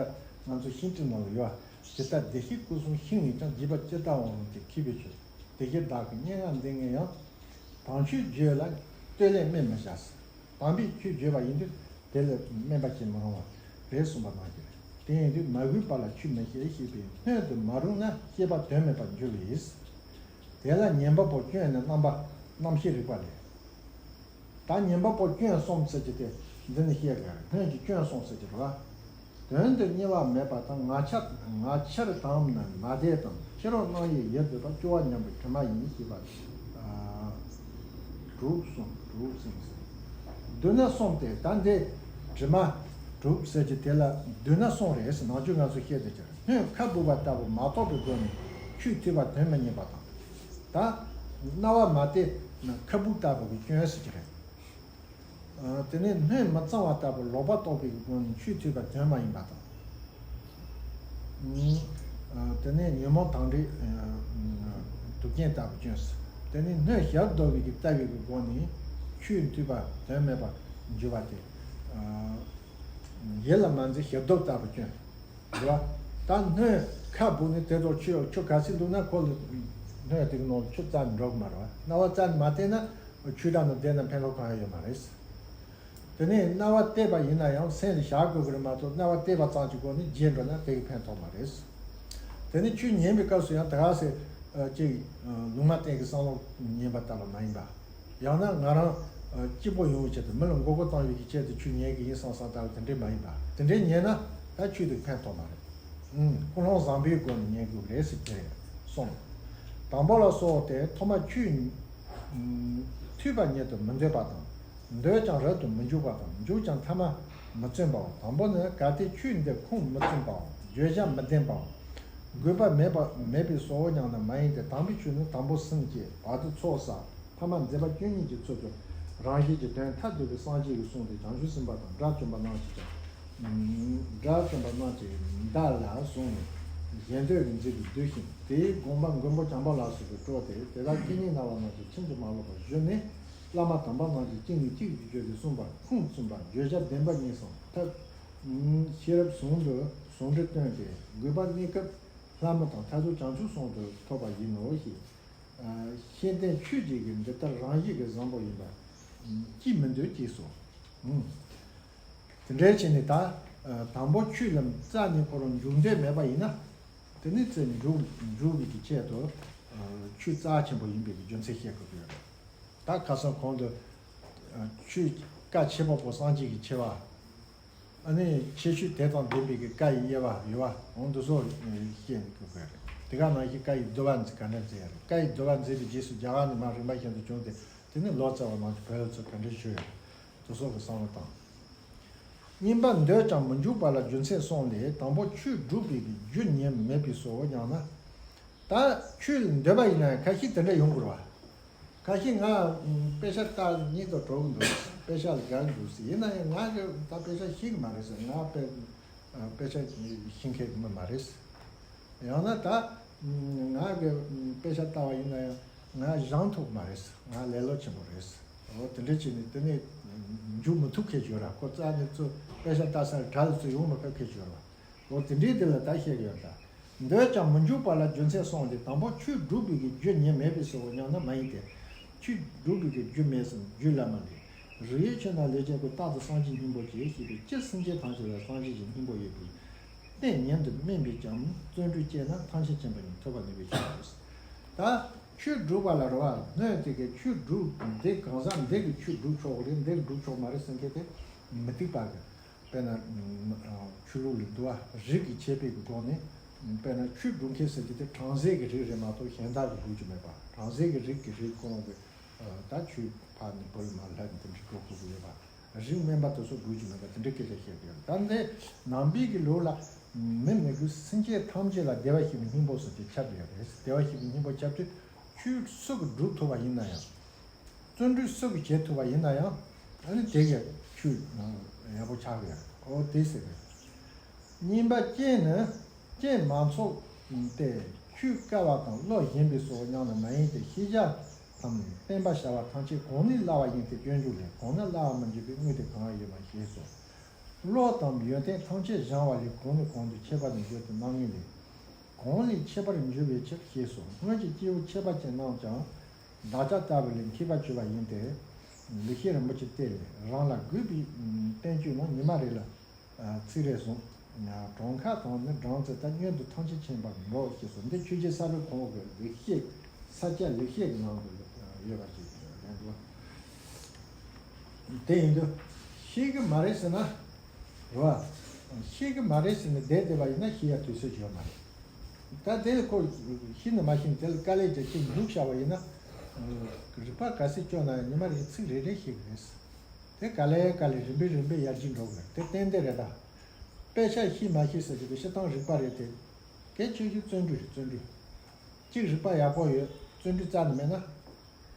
ང་ཚོ་ཤིང་སྤྲེལ་ནང་ལ་ཡོད། ཇི་ལྟར་བདེ་གཤེགས་སྐུ་གསུམ་ཤིང་ཡིན་ཀྱང་། བརྗིད་པ་ཇི་ལྟ་བ་བསླངས་ཏེ་མཁས་པའི་ཆོས། བདེ་གཤེགས་བདག་གི་སྙན་ངག་འདི་ངས་ཡང་། དམ་ཆོས་བརྗོད་ལ་བསྟོད་ལས་དམན་མི་བྱ། དམ་པའི་ཆོས་བརྗོད་པ་ཡིན་དུས་དེ་ལ་དམན་པ་བྱེད་མི་རུང་བ་རེད་གསུངས་པ་ནང་བཞིན་རེད། དེ་ཡིན་དུས་མ་གུས་པ་ལ་ཆོས་མི་བཤད་ཞེས་པའི་སྣོད་དུ་མ་རུང་ན་བཤད་པ་དོན་མེད་པར་འགྱུར་བས། དེ་ལ་ཉན་པ་པོ་སྐྱོན་ནི་རྣམ་པ་རྣམ་ཤེས་རིག་པ་ལས། ད་ཉན་པ་པོ་སྐྱོན་གསུམ་ཟེར་གྱི་དེ་འདི་ནི་བཤད་དགོས་རེད། སྣོད་ཀྱི་སྐྱོན་གསུམ་ཟེར་གྱི་རེད་བ། དོན་དུ་གཉེར་བ་མེད་པ་དང་། ང་ཆ་ང་ཆར་དམ་ནི་མ་དད་དང་། ཕྱི་རོལ་སྣང་ཡུལ་ཡིད་འདོད་པ། སྐྱོ་བ་ཉམས་པའི་དྲི་མ་ཡིན་ཞེས་པ། ཨ། དྲུག་གསུམ་དྲུག་གསུམ་ཟེར། བསྡུ་ན་གསུམ་སྟེ། ད་འདི་དྲི་མ་དྲུག་ཟེར་གྱི་དེ་ལ་བསྡུ་ན་གསུམ་རེད་ཟེར། ནང་ཆོས་ང་ཚོ་བཤད་དེ་ཀྱང་སྣོད་ཁ་སྦུབ་པ་ལྟ་བུ་མ་རྟོགས་པའི་སྒོ་ནས་ཆོས་ཐོས་པ་དོན་མི་གཉེར་བ་དང་། ད་རྣ་བ་མ་དད་ན་ཁ་སྦུབ་ལྟ་བུ་གི་སྐྱོན་ཟེར་གྱི་རེད། ཨ། དེ་ནས་སྣོད་མི་གཙང་བ་ལྟ་བུ་ལོག་པར་རྟོག་པའི་སྒོ་ནས་ཆོས་ཐོས་པ་དོན་མ་ཡིན་པ་དང་། ཨ། དེ་ནས་ཉོན་མོངས་དང་འདྲེས། ཨ། དུག་རྐྱེན་ལྟ་བུ་སྐྱོན་ཟེར། དེ་ནས་སྣོད་ཞབས་རྡོལ་བའི་ལྟ་བའི་སྒོ་ནས་ཆོས་ཐོས་པ་དོན་མེད་པར་འགྱུར་བ་སྟེ། ཨ། ཡིད་ལ་མ་འཛིན་ཞབས་རྡོལ་ལྟ་བུ་སྐྱོན། རེད་བ། ད་སྣོད་ཁ་སྦུབ་ནས་དེ་ཚོ་ཆོས་ཆོས་ག་ཚོད་བླུགས་ན་ཁོ་ལ་སྣོད་དེ་གི་ནང་ཆུ་རྩ་ནས་འགྲོ་གི་མ་རེད་བ། རྣ་བ་རྩ་ནས་མ་བལྟས་ན་ཆུ་དྲ་ནང་བསྡད་ན་ཕན་ཐོགས་གང་ཡང་ཡོད་མ་རེད། དེ་ནས་རྣ་བ་གཏད་པ་ཡིན་ན་ཡང་སེམས་ལ་བཞག་དགོས་ཀྱི་རེད་མ་གཏོགས། རྣ་བ་གཏད་པ་ཙམ་གྱི་སྒོ་ནས་བརྗེད་འགྲོ་ན་དེ་གི་ཕན་ཐོགས་མ་རེད། དེ་ནས་ཆོས་ཉན་པའི་སྐབས་སུ་ཡང་ད་ག་ཟེ་ཅིག་ལུང་མ་བསྟན་གྱི་བསམ་བློ་ཉན་པ་ལྟ་བུ་མ་ཡིན་པ། ཡང་ན་ང་རང་སྐྱིད་པོ་ཡོང་བའི་ཆེད་དུ། མི་ལ་མགོ་སྐོར་བཏང་བའི་ཆེད་དུ་ཆོས་ཉན་གྱི་ཡིན་བསམ་བསམ་ལྟ་བུ་དེ་འདྲས་མ་ཡིན་པ། དེ་འདྲས་ཉན་ན་ད་ཆོས་དེ་ཕན་ཐོགས་མ་རེད། ཨང་། ཀུན་སློང་བཟང་པོའི་སྒོ་ནས་ཉན་དགོས་རེད་ཟེར་གྱི་རེད་གསུངས། དང་པོ་ལ་སོགས་ཏེ། ཐོག་མ་ཆོས་ཐོས་པ་ཉིད་དུ་མི་འདོད་པ་དང་། འདོད་ཀྱང་རབ་ཏུ་མི་འཇུག་པ་དང་། འཇུག་ཀྱང་ཐ་མ་མི་བརྩོན་པའོ། དང་པོ་ནི། གལ་ཏེ་ཆོས་འདི་ཁུངས་མི་བཙུན་པའོ། བརྗོད་བྱ་མི་ལྡན་པའོ། དགོས་པ་མེད་པ་མེད་པས་སོ་སྙམ་ན་མ་ཡིན་ཏེ། དམ་པའི་ཆོས་ནི་དང་པོ་སེམས་བསྐྱེད། བར་དུ་ཚོགས་བསགས། ཐ་མ་མཛད་པ་བཅུ་གཉིས་ཀྱི་ཚུལ་དུ་རང་བཞིན་གྱིས་དོན་ཐད་དུ་པའི་སངས་རྒྱས་ཀྱི་གསུང་དེ་བྱང་ཆུབ་སེམས་དཔའ་དང་དགྲ་བཅོམ་པ་རྣམས་ཀྱིས་ཀྱང་། དགྲ་བཅོམ་པ་རྣམས་ཀྱིས་མདའ་ལ་བཟུང་ནས་གཞན་དོན་གྱི་མཛད་པའི་མདོ་ཞིང་། དེའི་དགོངས་པ་མགོན་པོ་བྱམས་པ་ལ་སོགས་པས་སྤྲོས་ཏེ། དེ་དག་སྐད་གཉིས་སྨྲ་བ་རྣམས་ཀྱིས་ཕྱིན་ཅི་མ་ལོག་པར་ཞུས་ནས། བླ་མ་དམ་པ་རྣམས་ཀྱིས་གཅིག་ནས་གཅིག་ཏུ་བརྗོད་དེ་གསུངས་པ་ཁུངས་བཙུན་པ། བརྗོད་བྱ་བདེན་པ་གཉིས་སམ་ཐབས་ཤེས་རབ་ཟུང་དུ་ཟུང་འབྲེལ་བསྟན་ཏེ། དགོས་པ་གནས་སྐབས་ལྷ་མི་དང་མཐར་ཐུག་བྱང་ཆུབ་གསུམ་དུ་ཐོབ་པ་ཡིན་ནོ་ཞེས། ཤེས་ལྡན་ཆོས་ཀྱི་འདི་ལྟར་རང་བཞིན་གྱིས་བཟང་པོ་ཡིན་པ་ཅིས་མི་འདོད་ཅེས་སོ། དེ་འདྲའི་ཆེད་ནས་ད་དང་པོ་ཆོས་ལ་རྩ་ནས་ཁོ་རང་འཇུག་འདོད་མེད་པ་ཡིན་ན། དེ་ནི་ཚེ་འཇུག་འཇུག་པའི་གི་ཆེད་དུ་ཆོས་རྩ་ཆེན་པོ་ཡིན་པའི་གི་རྒྱུ་མཚན་བཤད་དགོས་ཀྱི་ཡོད་རེད། ད་ཁ་སང་གོང་དུ་ཆོས་བཀའ་ཁྱད་པར་པོ་སངས་རྒྱས་ཀྱི་ཆེ་བ། ཨ་ནི་ཁྱད་ཆོས་དེ་དང་ལྡན་པའི་གི་བཀའ་ཡི་དབྱེ་བ་ཡོད་བ། འོང་འདི་ཚོ་བཤད་དགོས་ཀྱི་རེད། དེ་ག་ནང་བཞིན་བཀའ་ཡི་བསྡུ་བ་མཛད་ག་འདྲ་མཛད་ཡ་རེད། བཀའ་ཡི་བསྡུ་བ་མཛད་པའི་རྗེས་སུ་རྒྱ་གར་ནས་མར་རིམ་པ་བཞིན་དུ་བྱུང་སྟེ། དེ་ནི་ལོ་ཙཱ་བ་རྣམས་ཀྱིས་བོད་ལ་ཚུར་ག་འདྲ་ཞུས་ཡོད། དེ་སོགས་ཀྱི་བསམ་བློ་བཏང་། གཉིས་པ་འདོད་ཀྱང་མི་འཇུག་པ་ལ་རྒྱུ་མཚན་གསུམ་ལས། དང་པོ་ཆོས་སྒྲུབ་པའི་རྒྱུ་ཉིད་མེད་པས་སོ་སྙམ་ན། ད་ཆོས་ལ་འདོད་པ་ཡིན་ན་ཡང་ཁ་ཤས་དེ་འདྲ་ཡོང་དགོས་རེད་བ། ཁ་ཤས་ང་དཔེ་ཆ་ལྟ་སྙིང་དུ་དྲོ་གི་འདུག་དཔེ་ཆ་ལ་དགའ་གི་འདུག་ཟེར། ཡིན་ན་ཡང་ང་གི་ད་དཔེ་ཆ་ཤེས་གི་མ་རེད་ཟེར། ང་དཔེ་ དཔེ་ཆ་ཤེས་མཁན་མི་མ་རེད། ཡང་ན་ད་ང་གི་དཔེ་ཆ་ལྟ་བ་ཡིན་ན་ཡང་ང་སྦྱང་ཐུབ་མ་རེད། ང་ལེ་ལོ་ཆེན་པོ་རེད། འོ་དེ་འདྲ་བྱས་ནས་དེ་ནས་འཇུག་མི་ཐུབ་མཁན་ཅིག་ཡོད་ར། ཁོ་རྩ་ནས་ཚུར་དཔེ་ཆ་ལྟ་སར་གྲྭ་ལ་ཚུར་ཡོང་མི་ཕོད་མཁན་ཅིག་ཡོད་ར། འོ་དེ་འདྲའི་དེ་ལ་ད་བཤད་ཀྱི་ཡོད་ད། འདོད་ཀྱང་མི་འཇུག་པ་ལ་རྒྱུ་མཚན་གསུམ་སྟེ། དང་པོ་ཆོས་སྒྲུབ་པའི་གི་རྒྱུ་ཉིད་མེད་པས་སོ་སྙམ་ན་མ་ཡིན་ཏེ། ཆོས་སྒྲུབ་པའི་གི་རྒྱུ་མེད་ཟེར་རྒྱུ་ལ་མ་འདྲེས། རིགས་ཡོད་ཆོས་རྣམས་ལས་སྐྱེས་ཀུན། རྟག་ཏུ་སངས་རྒྱས་སྙིང་པོ་སྐྱེ། ཞེས་པའི་སྤྱིར་སེམས་ཅན་ཐམས་ཅད་ལ་སངས་རྒྱས་ཀྱི་སྙིང་པོ་ཡོད་པའི་རྟེན་ཉིད་དུ་དམན་པས་ཀྱང་བརྩོན་འགྲུས་བསྐྱེད་ན་ཐམས་ཅད་མཁྱེན་པ་ཉིད་ཐོབ་པར་ནུས་པའི་ཕྱིར་རོ། ད་ཆོས་སྒྲུབ་པ་ལ་རོ་བ་སྣོད་དེ་གི་ཆོས་སྒྲུབ་འདི་གང་ཟག་འདི་གི་ཆོས་སྒྲུབ་ཆོག་གི་རེད། འདི་སྒྲུབ་ཆོག་མ་རེད་ཟེར་མཁན་དེ་མི་འདུག་པ་གི། དཔེར་ན་ཆོས་ལུགས་ལ་འདུལ་བ་རིགས་ཀྱི་ཁྱད་པར་གྱི་སྒོ་ནས། དཔེར་ན་ཆོས་སྒྲུབ་མཁན་ཟེར་གྱི་དེ་བྲམ་ཟེ་གི་རིགས་རེད་མ་གཏོགས་གཞན་དག་གི་སྒྲུབ་རྒྱུ་མེད་པ། བྲམ་ཟེ་གི་རིགས་ཀྱི་རིགས་ཁོ་རང་གི་ད་ཆོས་ཕར་ནས་བོད་ལ་མར་སླེབས་ནས་དེ་འདྲ་སྒྲུབ་དགོས་ཀྱི་ཡོད་པ། རིགས་དམན་པ་དེ་ཚོ་སྒྲུབ་རྒྱུ་མེད་པ་དེ་འདྲའི་སྐད་ཆ་བཤད་ཀྱི་ཡོད། ད་འདི་ནང་པའི་གི་ལུགས་ལ་མི་མི་དགེ་སེམས་ཅན་ཐམས་ཅད་ལ་བདེ་བར་གཤེགས་པའི་སྙིང་པོ་ཟེར་གྱི་ཁྱབ་ཡོད་རེད། བདེ་བར་གཤེགས་པའི་སྙིང་པོ་ཁྱབ་དུས་ཆོས་སུ་གི་སྒྲུབ་ཐུབ་པ་ཡིན་ན་ཡང་། བརྩོན་འགྲུས་སུ་གི་བྱེད་ཐུབ་པ་ཡིན་ན་ཡང་ཨ་ནི་དེ་གི་ཆོས་ཡག་པོ་ཆགས་ཀྱི་ཡོད། འོ་དེ་ཟེར་གི། གཉིས་པ་རྐྱེན་ནི་རྐྱེན་མ་ཚོགས་ཏེ། ཆོས་དཀའ་བ་དང་བློ་ཞན་པས་སོ་སྙམ་ན་མ་ཡིན་ཏེ། ཤེས་བྱ་དང་བསྟན་པ་བྱ་བ་ཐམས་ཅད་གང་ནུས་སླ་བ་ཡིན་ཏེ་སྤྱོད་འཇུག་ལས། གང་ནུས་སླ་བར་མི་འགྱུར་བའི་དངོས་དེ་གང་ཡོད་མ་ཞེས་སོ། བློ་དང་ཡོན་ཏན་ཐམས་ཅད་སྦྱང་བ་ལས་གང་ནུས་གང་དུ་ཁྱད་པར་དུ་འགྱུར་ཏེ་རྣམ་ངེས་ལས། གང་ལས་ཁྱད་པར་འགྱུར་བའི་ཕྱིར་ཞེས་སོ། སྔོན་གྱི་སྐྱེས་བུ་ཁྱད་པར་ཅན་རྣམས་ཀྱང་བདག་ཅག་ལྟ་བུ་ལས་མཁས་པར་གྱུར་པ་ཡིན་ཏེ། ལེགས་བཤད་རིན་པོ་ཆེ་གཏེར་ལས་རང་ལ་དགོས་པའི་བསྟན་བཅོས་རྣམས་ཉི་མ་རེ་ལ་ཚིག་རེ་བཟུང་། གྲངས་ཁ་དང་ནི་གྲངས་ཚད་ལྟར་སྔོན་དུ་ཐམས་ཅད་མཁྱེན་པར་འགྲོ་ཞེས་སོ། འདི་ཆོས་རྗེ་ས་པཎ་གོང་འོག་གི་ལེགས་བཤད་ས་སྐྱ་ལེགས་བཤད་ཀྱི་ནང་དུ་ཡོད་པ་ཞིག་རེད་འདུག། དེ་ཡིན་དུས་ཤེས་ཀྱི་མ་རེད་ཟེར་ན་རེད་བ། ཤེས་ཀྱི་མ་རེད་ཟེར་ནས་བསྡད་བསྡད་པ་ཡིན་ན་ཤེས་ཡ་དུས་ཚོད་ཡོད་མ་རེད། ད་དེ་ལ་ཁོ་ཤེས་ནི་མ་ཤེས་ནི་དེ་ལ་དཀའ་ལས་རྒྱག་གི་འཇུག་བྱ་བ་ཡིན་ན། རིག་པ་ག་ཚོད་སྐྱོ་ན་ཡང་ཉི་མ་རེ་ཚིག་རེ་རེ་ཤེས་ཀྱི་རེད། དེ་ག་ལེ་ག་ལེ་རིམ་པས་རིམ་པས་ཡར་རྒྱས་འགྲོ་གི་རེད། དེ་ཏན་ཏན་རེད་ད། དཔེ་ཆ་ཤེས་མ་ཤེས་ཟེར་གྱི་དེ་སྤྱིར་བཏང་རིག་པ་རེད་དེ། གལ་ཆེ་ཤོས་བརྩོན་འགྲུས་རེད། བརྩོན་འགྲུས། གཅིག་རིག་པ་ཡག་པོ་ཡོད། བརྩོན་འགྲུས་རྩ་ནས་མེད་ན།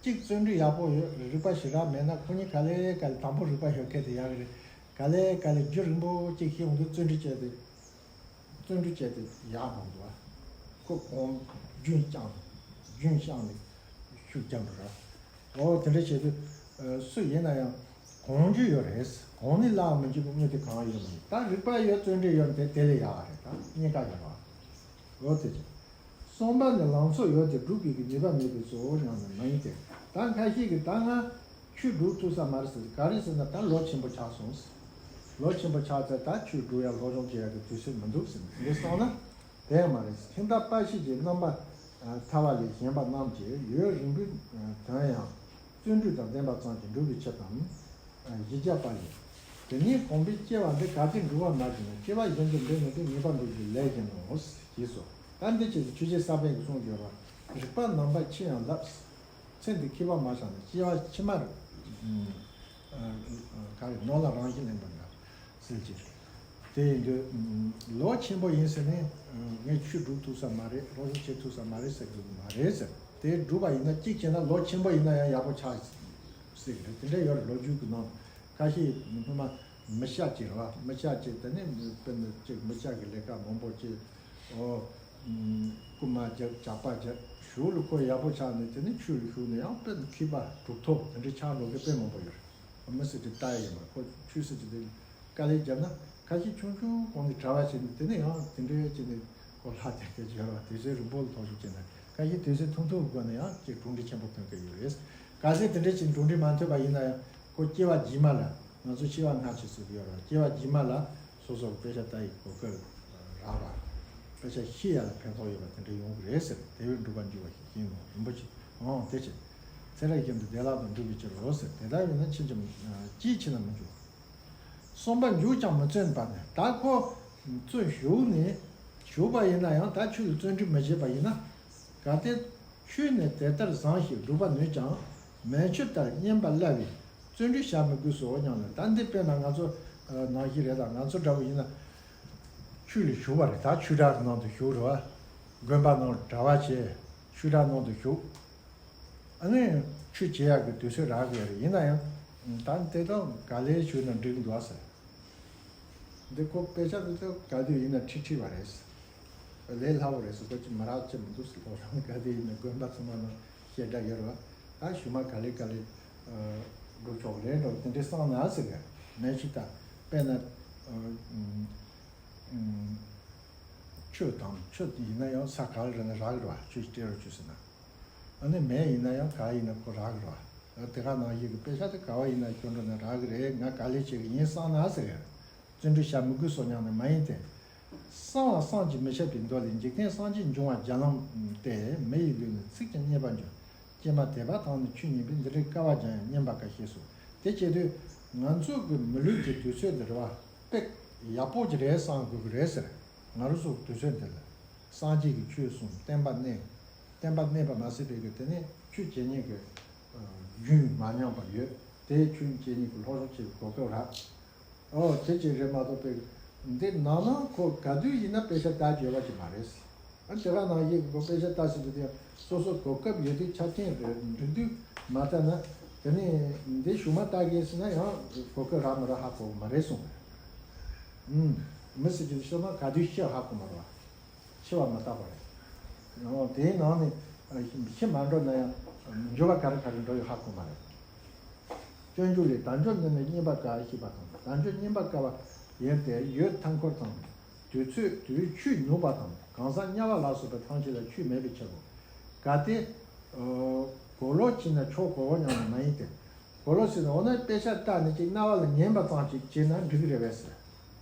གཅིག་བརྩོན་འགྲུས་ཡག་པོ་ཡོད། རིག་པ་ཞེ་དྲག་མེད་ན་ཁོ་གཉིས་ག་ལེ་ག་ལེ་དང་པོ་རིག་པ་ཡོད་མཁན་དེ་ཡག་གི་རེད། ག་ལེ་ག་ལེ་རྒྱུན་རིང་པོ་གཅིག་ཤེས་ཡོང་དུས་བརྩོན་འགྲུས་བྱས་ཏེ། བརྩོན་འགྲུས་བྱས་ཏེ་ཡག་མང་འདུག་ཨ། ཁོ་གོང་རྒྱུན་བསྐྱངས། རྒྱུན་བསྐྱངས་ནས་ཤུགས་རྒྱབ་འགྲོ་ར། འོ་དེ་འདྲ་བྱས་དུས་སུ་ཡིན་ན་ཡང་གང་རྒྱུ་ཡོད་རེད། གང་ནས་ལའང་མི་འཇིགས་པའི་དངོས་དེ་གང་ཡོད་མ་རེད། ད་རིག་པ་ཡོད་བརྩོན་འགྲུས་ཡོད་དེ་དེ་ལས་ཡག་རེད། ད་གཉིས་ཀ་ཡོད་ར། འོ་དེ་བྱས། གསུམ་པ་ནི་ལང་ཚོ་ཡོད་དེ་སྒྲུབ་པའི་གི་ནུས་པ་མེད་པའི་གཙོ་བོ་ཉམས་ནས་མ་ཡིན་ཏེ། ད་ཁ་ཤས་ཀྱིས་ད་ང་ཆོས་སྒྲུབ་ཐུབ་ས་མ་རེད་ཟེར། ག་རེ་ཟེར་ན་ད་ལོ་ཆེན་པོ་ཆགས་སོང་། ལོ་ཆེན་པོ་ཆགས་ཚེ་ད་ཆོས་སྒྲུབ་ཡ་སློབ་སྦྱོང་བྱེད་ཡ་གི་དུས་ཚོད་མི་འདུག་ཟེར་ནས་འདི་སོང་ན་དེ་ཡང་མ་རེད། ཁྱིམ་བདག་དཔའ་ཤོད་ཀྱི་རྣམ་པ་ཐར་བ་ལས་གཞན་པ་རྣམས་ཀྱིས་ཡུན་རིང་པོའི་དོན་ཡང་བརྩོན་འགྲུས་དང་ལྡན་པ་ཙམ་གྱིས་འགྲུབ་པའི་ཕྱིར་དང་། བཞི་བརྒྱ་པ་ཡིན། དེ་ནས་གོམས་པའི་སྐྱེ་བ་འདི་ག་ཚོད་འགྲུབ་པ་མ་བྱུང་ན་སྐྱེ་བ་གཞན་དུ་འགྲོ་མི་འདུག། ངེས་པར་འགྲུབ་རྒྱུ་ལས་གཞན་ནོ། ཞེས་སོ། ད་འདི་ཆེད་དུ་ཆོས་རྗེ་ས་པཎ་གྱིས་གསུངས་ཡོད་པ། རིག་པ་ནམ་པ་ཆེ་ཡང་ལབ། ཚེ་འདི་མཁས་པ་མ་ཆགས་ན་སྐྱེ་བ་ཕྱི་མར། ག་རེ་ནོར་ལ་རང་བཞིན་གླེན་པ་འདྲ། ཟེར་གྱི། དེ་ཡིན་དུས་ལོ་ཆེན་པོ་ཡིན་ཟེར་ནས་ངས་ཆོས་སྒྲུབ་ཐུབ་ས་མ་རེད། སློབ་སྦྱོང་བྱེད་ཐུབ་ས་མ་རེད་ཟེར་གྱི་མ་རེད་ཟེར། དེ་སྒྲུབ་པ་ཡིན་ན་གཅིག་བྱས་ན་ལོ་ཆེན་པོ་ཡིན་ན་ཡང་ཡག་པོ་ཆགས་སྲིད་གི་རེད། དེ་འདྲ་ཡོད་རེད། ལོ་རྒྱུས་ཀྱི་ནང་ཁ་ཤས་སྔོན་མ་མི་སྐྱ་ཅིག་རེད་བ། མི་སྐྱ་ཅིག་དེ་ནས་དཔེར་ན་ཅིག་མི་སྐྱ་གི་ལས་ཀ་མང་པོ་བྱས། ཨོ། རྐུན་མ་རྒྱག་ཇག་པ་རྒྱག་ཞོར་ལ་ཁོ་ཡག་པོ་ཆགས་ནས་དེ་ནས་ཆོས་ལ་ཞུགས་ནས་ཡང་དཔེར་ན་མཁས་པ་གྲུབ་ཐོབ་དེ་འདྲ་ཆགས་འགྲོ་མཁན་དཔེ་མང་པོ་ཡོད་རེད། མི་སྲིད་དེ་ལྟ་ཡ་ཡིན་པ་ཁོ་ཆོས་སྲིད་ཀྱི་དེ་དཀའ་ལས་བརྒྱབ་ན་ཁ་ཤས་ཆུང་ཆུང་གོང་ནས་གྲྭ་པ་བྱས་ནས་དེ་ནས་ཡང་དེ་འདྲའི་བྱས་ནས་ཁོ་ལྷ་དེ་སྐད་ཅིག་ཡོད་རེད་བ། དུས་ཚོད་རིང་པོ་ལ་ཐོག་ཞུགས་བྱས་ན་ཁ་ཤས་དུས་ཚོད་ཐུང་ཐུང་གི་སྒོ་ནས་ཡང་ཅིག་གྲུབ་འབྲས་ཆེན་པོ་ཐོན་གི་ཡོད་རེད། གལ་སྲིད་དེ་འདྲ་ཅིག་གྲུབ་འབྲས་མ་ཐོན་པ་ཡིན་ན་ཡང་ཁོ་སྐྱེ་བ་རྗེས་མ་ལ་ང་ཚོ་འཆི་བ་སྔ་ཕྱི་ཟེར་གི་ཡོད་རེད་བ། སྐྱེ་བ་རྗེས་མ་ལ་སོ་སོར་དཔེ་ཆ་ལྟ་ཡི་གོ་སྐབས་རག་པ། དཔེ་ཆ་ཤེས་ཡ་ལ་ཕན་ཐོགས་ཡོད་པ་དེ་འདྲ་ཡོང་གི་རེད་ཟེར། དེ་བས་འགྲུབ་པར་འགྱུར་བ་ཞིག་ཡིན་ནོ། རིན་པོ་ཆེ། འོང་དེ་ཕྱིར། ཚེ་རབས་གཞན་དུ་བདེ་བླག་ཏུ་འགྲུབ་པའི་ཕྱིར་རོ་ཟེར། དེ་ལྟར་ཡིན་ན་ཕྱིན་ཅི་ཅིའི་ཕྱིར་ན་མི་འགྱུར། གསུམ་པ་འཇུག་ཀྱང་མི་བརྩོན་པ་ནི། ད་ཁོ་ཚུར་ཞུགས་ནས་ཞུགས་པ་ཡིན་ན་ཡང་ད་ཆོས་ལ་བརྩོན་འགྲུས་མི་བྱེད་པ་ཡིན་ན། གལ་ཏེ་ཆོས་ནི་དེ་ལྟར་བཟང་ཞིང་སྒྲུབ་པར་ནུས་ཀྱང་མེ་ཆུ་ལྟར་མཉེན་པ་སླ་བས་བརྩོན་འགྲུས་བྱ་མི་དགོས་སོ་སྙམ་ལ། ད་འདི་དཔེར་ན་ང་ཚོ་ནང་བཞིན་རེད། ད་ང་ཚོ་འདྲ་བོ་ཡིན་ན་ཆོས་ལ་ཞུགས་པ་རེད། ད་ཆོས་གྲྭ་གི་ནང་དུ་ཞུགས་རེད་བ། དགོན་པ་ནང་གྲྭ་པ་བྱས། ཆོས་གྲྭ་ནང་དུ་ཞུགས། ཨ་ནི་ཆོས་བྱེད་ཡག་གི་དུས་ཚོད་རག་གི་ཡོད་རེད། ཡིན་ན་ཡང་ད་དེ་དག་ག་ལེར་བྱུང་ན་འགྲིག་འདུག་ཟེར། འདི་ཁོ་དཔེ་ཆ་འདི་ཚོ་ག་དུས་ཡིན་ན་ཁྲིག་ཁྲིག་པ་རེད། ལས་སླ་པོ་རེད་ཟེར། ཁོ་ཅིག་མི་རག་ཅི་མི་འདུག་ཟེར། ལོ་རང་ག་དུས་ཡིན་ན་དགོན་པ་ཚང་མ་ནང་བཤད་གྲྭ་ཡོད་རེད་བ། ད་གཞུག་མ་ག་ལེ་ག་ལེ་སྒྲུབ་ཆོག་རེད་འགྲོ། དེ་འདྲའི་བསམ་ན་ཟེར་གི་མེད་ཅིག་ད། དཔེར་ན་ཆོས་དང་ཆོས་ཡིན་ན་ཡང་ས་ག་ལ་རེད་ན་རག་གི་རེད་བ། ཆོས་སྤྲད་རོགས་བྱོས་ཟེར་ན། ཨ་ནི་མེད་ཡིན་ན་ཡང་ག་ཡིན་ན་ཁོ་རག་གི་རེད་བ། དེ་ག་ནང་བཞིན་གི་དཔེ་ཆ་དེ་ག་བ་ཡིན་ན་ཁྱོད་འགྲོ་ན་རག་གི་རེད། ང་ག་ལེ་བྱེད་གི་ཡིན་བསམ་ན་ཟེར་གི། བརྩོན་འགྲུས་བྱ་མི་དགོས་སོ་སྙམ་ནི་མ་ཡིན་ཏེ། གསང་བ་བསམ་གྱིས་མི་ཁྱབ་པའི་མདོ་ལས། འཇིག་རྟེན་སངས་རྒྱས་འབྱུང་བ་བརྒྱ་ལམ་སྟེ། མི་ཡི་ལུས་ནི་ཚིག་ཀྱང་རྙེད་པར་འགྱུར། ཀྱེ་མ་དད་པ་དང་ནི་ཆོས་ཉན་པས། འདི་འདྲའི་དཀའ་བ་ཀྱང་སྙེམས་པར་དཀའ་ཞེས་སོ། དེ་བྱེད་དུས་ང་ཚོ་གི་མི་ལུས་ཀྱི་དུས་ཚོད་འདི་རེད་བ། དཔེ་ཡག་པོ་ཅིག་རེད་བསམ་དགོས་ཀྱི་རེད་ཟེར། ང་རང་ཚོ་དུས་ཚོད་འདི་ལ་སངས་རྒྱས་ཀྱི་ཆོས་གསུངས། བསྟན་པ་གནས། བསྟན་པ་གནས་པ་མ་ཟད་པའི་གི་དེ་ནས་ཆོས་བྱེད་མཁན་གྱི་རྒྱུན་མ་ཉམས་པར་ཡོད། དེ་ཆོས་བྱེད་མཁན་གྱི་སློབ་སྦྱོང་བྱེད་པའི་གོ་སྐབས་རག། ཨོ་དེ་ཅིག་རེད་མ་གཏོགས་པའི་འདི་ནང་ན་ཁོ་ག་དུས་ཡིན་ན་དཔེ་ཆ་ལྟ་རྒྱུ་ཡོད་པ་ཅིག་མ་རེད། ཨ་དེ་ག་ནང་བཞིན་ཁོ་དཔེ་ཆ་ལྟ་ཟེར་དུས་དེ་སོ་སོ་གོ་སྐབས་ཡོད་དུས་ཆ་རྐྱེན་རེད་འགྲིག་དུས་མ་ལྟ་ན། དེ་ནས་འདི་གཞུག་མ་ལྟ་གིན་ཟེར་ན་ཡང་གོ་སྐབས་རག་མ་རག་ཧ་གོ་གི་མ་རེད་གསུངས་པས། ཨུམ། མི་ཟེར་རྒྱུ་ཤོད་ན་ག་དུས་ཤི་ཧ་གོ་མ་རེད་བ། འཆི་བ་མི་རྟག་པ་རེད། འོ་དེའི་ནང་ནས་ཤི་མ་འགྲོ་ན་ཡང་འགྱུར་བ་ག་རེ་ག་རེ་འགྲོ་ཡོད་ཧ་གོ་མ་རེད། སྤྱོད་འཇུག་ལས། དལ་འབྱོར་འདི་ནི་རྙེད་པར་དཀའ་ཞེས་པ་དང་། དལ་འབྱོར་རྙེད་པར་དཀའ་བ་ཡིན་ཏེ། ཡུལ་མཐའ་འཁོར་དང་། དུས་ཚོད་དུས་ཆོས་ཉུང་བ་དང་། གང་ཟག་དམྱལ་བ་ལ་སོགས་པའི་ཐམས་ཅད་ལ་ཆོས་མེད་པའི་ཕྱིར་རོ། གལ་ཏེ་གོ་ལོག་བྱས་ན་ཆོག་གོ་བོ་སྙམ་ནི་མ་ཡིན་ཏེ། གོ་ལོག་ཟེར་ན་འོ་ན་དཔེ་ཆ་ལྟ་ནས་ཅིག་རྣ་བ་ལ་ཉན་པ་ཙམ་ཅིག་བྱས་ན་འགྲིག་གི་རེད་པས་ཟེར།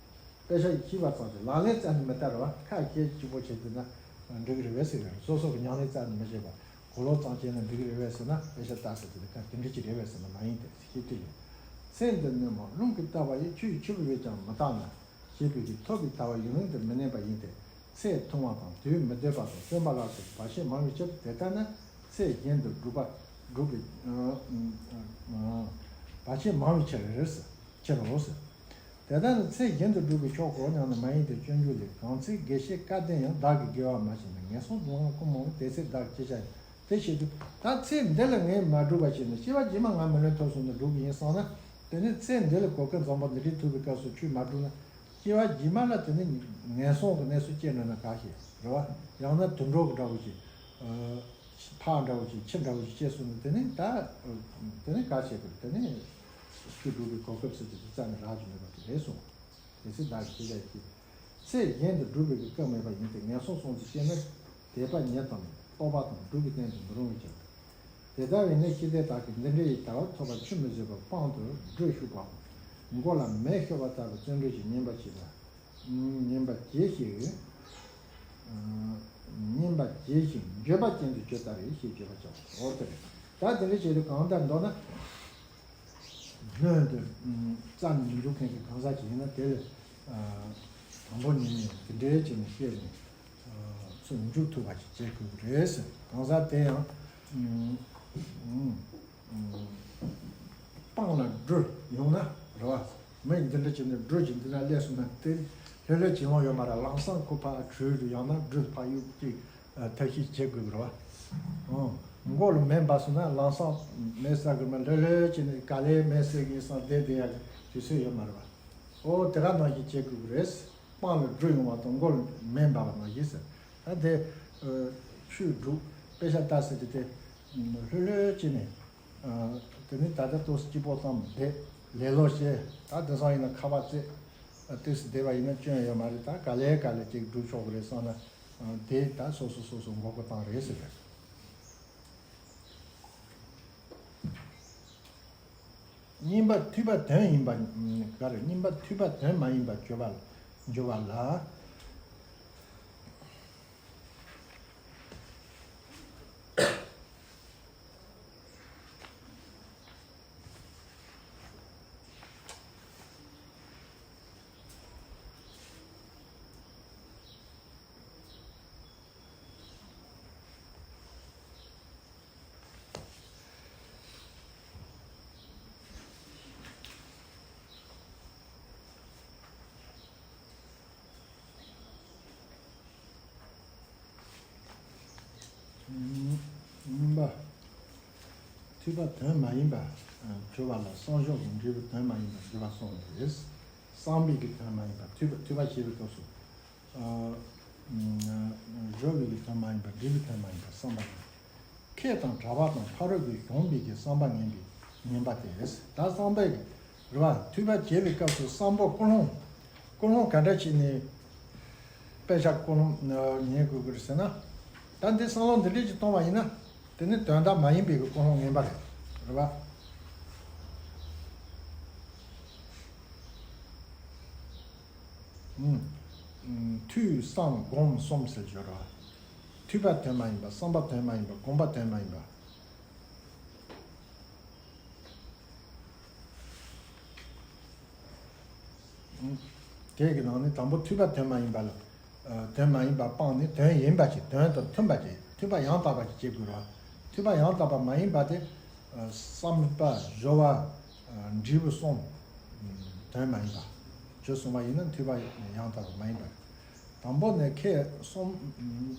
དཔེ་ཆ་ཤེས་པ་ཙམ་གྱིས་ལག་ལེན་རྩ་ནས་མི་བསྟར་བར་ཁ་ཤས་གཅིག་པོ་བྱེད་ཐུབ་ན་འགྲིག་གི་རེད་པས་ཟེར་གི་རེད། སོ་སོ་གི་ཉམས་ལེན་རྩ་ནས་མི་བྱེད་པར་གོ་ལོག་ཙམ་བྱས་ན་འགྲིག་གི་རེད་པས་ཟེར་ན། དཔེ་ཆ་ལྟ་ཟེར་དུས་ཁ་དེ་འདྲ་ཅིག་རེད་པས་ཟེར་ན་མ་ཡིན་ཏེ་ཞེས་དྲིས་ལན། ཚེ་འདི་ནི་མ་རླུང་གིས་བཏབ་པ་ཡི། ཆུ་ཡི་ཆུ་བུར་བས་ཀྱང་མི་དག་ན། ཞེས་པའི་ཕྱིར་ཐོབ་པའི་ཐར་པ་ཡུན་རིང་དུ་མི་གནས་པ་ཡིན་ཏེ། ཚེ་ཐུང་བ་དང་དུས་མི་བདེ་བ་དང་སྟོན་པ་ལ་སོགས་བར་ཆད་མང་བའི་ཕྱིར། དེ་ལྟ་ན་ཚེ་གཞན་དུ་སྒྲུབ་པ་སྒྲུབ་པའི་བར་ཆད་མང་བའི་ཕྱིར་རེད། ཕྱིར་རོ་ཟེར། དེ་ལྟར་ན་ཚེ་གཞན་དུ་སྒྲུབ་པའི་ཕྱོགས་གོ་སྙམ་ནི་མ་ཡིན་ཏེ། སྤྱོད་འཇུག་ལས། གང་ཚེ་དགེ་བཤེས་སྐལ་ལྡན་ཡང་། བདག་གི་དགེ་བ་མ་བྱས་ན། ངན་སོང་སྡུག་བསྔལ་ཀུན་སྨོན། དེ་ཚེ་བདག་གི་ཅི་བྱ་ཡིན། དེ་བྱེད་དུས་ད་ཚེ་འདི་ལ་ངས་མ་བསྒྲུབས་པ་བྱས་ན་སྐྱེ་བ་རྗེས་མ་ང་མི་ལོན་ཐོབ་སོང་ན་སྒྲུབ་ཀྱི་ཡིན་བསམ་ན། དེ་ནི་ཚེ་འདི་ལ་གོ་སྐབས་བཟང་པོ་འདི་འདྲའི་ཐུག་པའི་སྐབས་སུ་ཆོས་མ་བསྒྲུབས་ན། སྐྱེ་བ་རྗེས་མ་ལ་དེ་ནི་ངན་སོང་གི་གནས་སུ་སྐྱེ་འགྲོ་ན་དགའ་ཞེས་རེད་བ། ཡང་ན་དུད་འགྲོ་གི་འདྲ་བོ་ཅིག་ཕག་འདྲ་བོ་ཅིག་ཁྱི་འདྲ་བོ་ཅིག་སྐྱེས་སོང་ན་དེ་ནི་ད། དེ་ནི་ག་བྱེད་དགོས། དེ་ནི་ཆོས་སྒྲུབ་པའི་གོ་སྐབས་ཟེར་དེ་རྩ་ནས་རག་རྒྱུ་མེད་པ་དེ་རེད་གསུངས། དེ་ཚེ་བདག་གི་ཅི་བྱ་ཡིན། ཚེ་གཞན་དུ་སྒྲུབ་པའི་སྐབས་མེད་པ་ཡིན་ཏེ། ངན་སོང་གསུམ་དུ་སྐྱེས་ན་དད་པ་ཉེར་བསྡོམས་ནས་རྟོགས་པ་དང་སྒྲུབ་པའི་རྟེན་དུ་མི་རུང་བའི་ཕྱིར། དེ་ལྟ་བས་ན་ཤི་དེ་དག་གིས་འདི་འདྲ་ཡི་བྱ་བ་ཐོབ་པ་ཆུད་མི་ཟོས་པར་དཔང་དུ་སྦྲུལ་ཞུགས་པའམ། མགོ་ལ་མེ་ཤོར་བ་ལྟ་བུ་བརྩོན་འགྲུས་ཀྱིས་ཉེན་པ་བྱེད་པ། ཉེན་པ་བྱེད་ཞིང་། ཉེན་པ་བྱེད་ཞིང་འགྱོད་པ་ཅན་དུ་གྱུར་ལྟ་བུའི་ཞེས་བརྗོད་པར་བྱའོ། འོ་དེ་རེད། ད་དེ་འདྲ་བྱེད་དུས་གང་ལྟར་མདོར་ན། སྔོན་དུ་རྩ་ནས་མི་འཇུག་མཁན་གྱི་གང་ཟག་ཅིག་ཡིན་ན་དེ་ལས་དང་པོ་ཉིད་ནས་དེ་འདྲའི་བྱས་ནས་སྐྱེས་ནས་ཚུར་འཇུག་ཐུབ་པ་ཞིག་བྱེད་དགོས་ཀྱི་རེད་ཟེར། གང་ཟག་དེ་ཡང་སྤང་ལ་སྦྲུལ་ཡོང་ན་རེད་བ། མི་འདི་འདྲ་བྱས་ནས་སྦྲུལ་གྱི་འདི་ན་སླེབས་སོང་ན་དེ་ལྷོད་ལྷོད་བྱེད་ཡོང་ཡོད་མ་རེད། ལམ་སང་ཁོ་ཕར་བྲོས་རེད། ཡང་ན་སྦྲུལ་ཕར་གཡུག་ཅིག་ཐབས་ཤེས་བྱེད་དགོས་ཀྱི་རེད་བ། ཨོ། མགོ་ལ་མེ་འབར་སོང་ན་ལམ་སང་མེ་ཟ་དགོས་མ་ལྷོད་ལྷོད་བྱས་ནས་ག་ལེར་མེ་བསད་ཀྱི་ཡིན་བསམ་བསྡད་བསྡད་ཡག་གི་དུས་ཚོད་ཡོད་མ་རེད་བ། ཨོ་དེ་ག་ནང་བཞིན་བྱེད་དགོས་ཀྱི་རེད། སྤང་ལ་སྦྲུལ་ཡོང་བ་དང་མགོ་ལ་མེ་འབར་བ་ནང་བཞིན་ཟེར། ད་དེ་ཆོས་སྒྲུབ་དཔེ་ཆ་ལྟ་ཟེར་གྱི་དེ་ལྷོད་ལྷོད་བྱས་ནས། དེ་ནས་ད་ལྟ་ཏོག་ཙམ་སྐྱིད་པོ་བཏང་བསྡད་ལེ་ལོ་བྱས། ད་དེང་སང་ཡིན་ན་ཁ་པར་བཙལ། ཏོག་ཙམ་བསྡད་པ་ཡིན་ན་སྐྱོན་ཡོད་མ་རེད། ད་ག་ལེ་ག་ལེ་ཅིག་སྒྲུབ་ཆོག་གི་རེད་བསམ་ན། དེ་ད་སོ་སོ་སོ་སོ་མགོ་སྐོར་བཏང་རེད་ཟེར་རེད། སྙིམ་པ་ཐོས་པ་དོན་ཡིན་པ་ག་རེ། སྙིམ་པ་ཐོས་པ་དོན་མ་ཡིན་པར་གྱུར་པ་འགྱུར་བ་ལ། སྙིམ་པ་ཐོས་པ་དོན་མ་ཡིན་པར་གྱུར་པ་ལ་སང་ཞོགས་སུ་འབྲས་བུ་དོན་མ་ཡིན་པར་གྱུར་པ་གསུངས་པ་རེད། བསམ་པའི་གི་དོན་མ་ཡིན་པ། ཐོས་པ་ཐོས་པ་བྱེད་པའི་སྐབས་སུ། ཨ། སྦྱོར་བའི་གི་དོན་མ་ཡིན་པ། འབྲས་བུའི་དོན་མ་ཡིན་པ་བསམ་པ་ཡིན། ཁེ་དང་གྲགས་པ་དང་ཕ་རོལ་ཏུ་བྱུང་བའི་གི་བསམ་པ་ངན་པའི་ངན་པ་སྟེ། ད་བསམ་པའི་གི་རེད་བ། ཐོས་པ་བྱེད་པའི་སྐབས་སུ་བསམ་པ་ཀུན་སློང་། ཀུན་སློང་ག་འདྲ་བྱས་ནས་དཔེ་ཆ་ཀུན་སློང་ཉན་དགོས་ཀྱི་རེད་ཟེར་ན། ད་འདི་བསམ་བློ་འདི་འདྲས་ཅིག་གཏོང་བ་ཡིན་ན། དེ་ནི་དོན་དག་མ་ཡིན་པའི་གི་ཀུན་སློང་ངན་པ་རེད། རེད་བ། ཨུམ། ཨུམ། ཐོས་བསམ་སྒོམ་གསུམ་ཟེར་སྦྱོར་བ། ཐོས་པ་དོན་མ་ཡིན་པ། བསམ་པ་དོན་མ་ཡིན་པ། སྒོམ་པ་དོན་མ་ཡིན་པ། ཨུམ། དེ་གི་ནང་ནས་དང་པོ་ཐོས་པ་དོན་མ་ཡིན་པ་ལ། ཨ། དོན་མ་ཡིན་པ་སྤངས་ནས་དོན་ཡིན་པ་ཅིག་དོན་དང་མཐུན་པ་ཅིག་ཐོས་པ་ཡང་དག་པ་ཅིག་བྱེད་དགོས་རེད་བ། ཐོས་པ་ཡང་དག་པ་མ་ཡིན་པ་དེ། ཨ། བསམ་པ་སྦྱོར་བ། ཨ། འབྲས་བུ་གསུམ། ཨུམ། དོན་མ་ཡིན་པ། བྱས་སོང་བ་ཡིན་ན་ཐོས་པ་ཡང་དག་པ་མ་ཡིན་པ། དང་པོ་ནས་ཁེ་གསུམ། ཨུམ།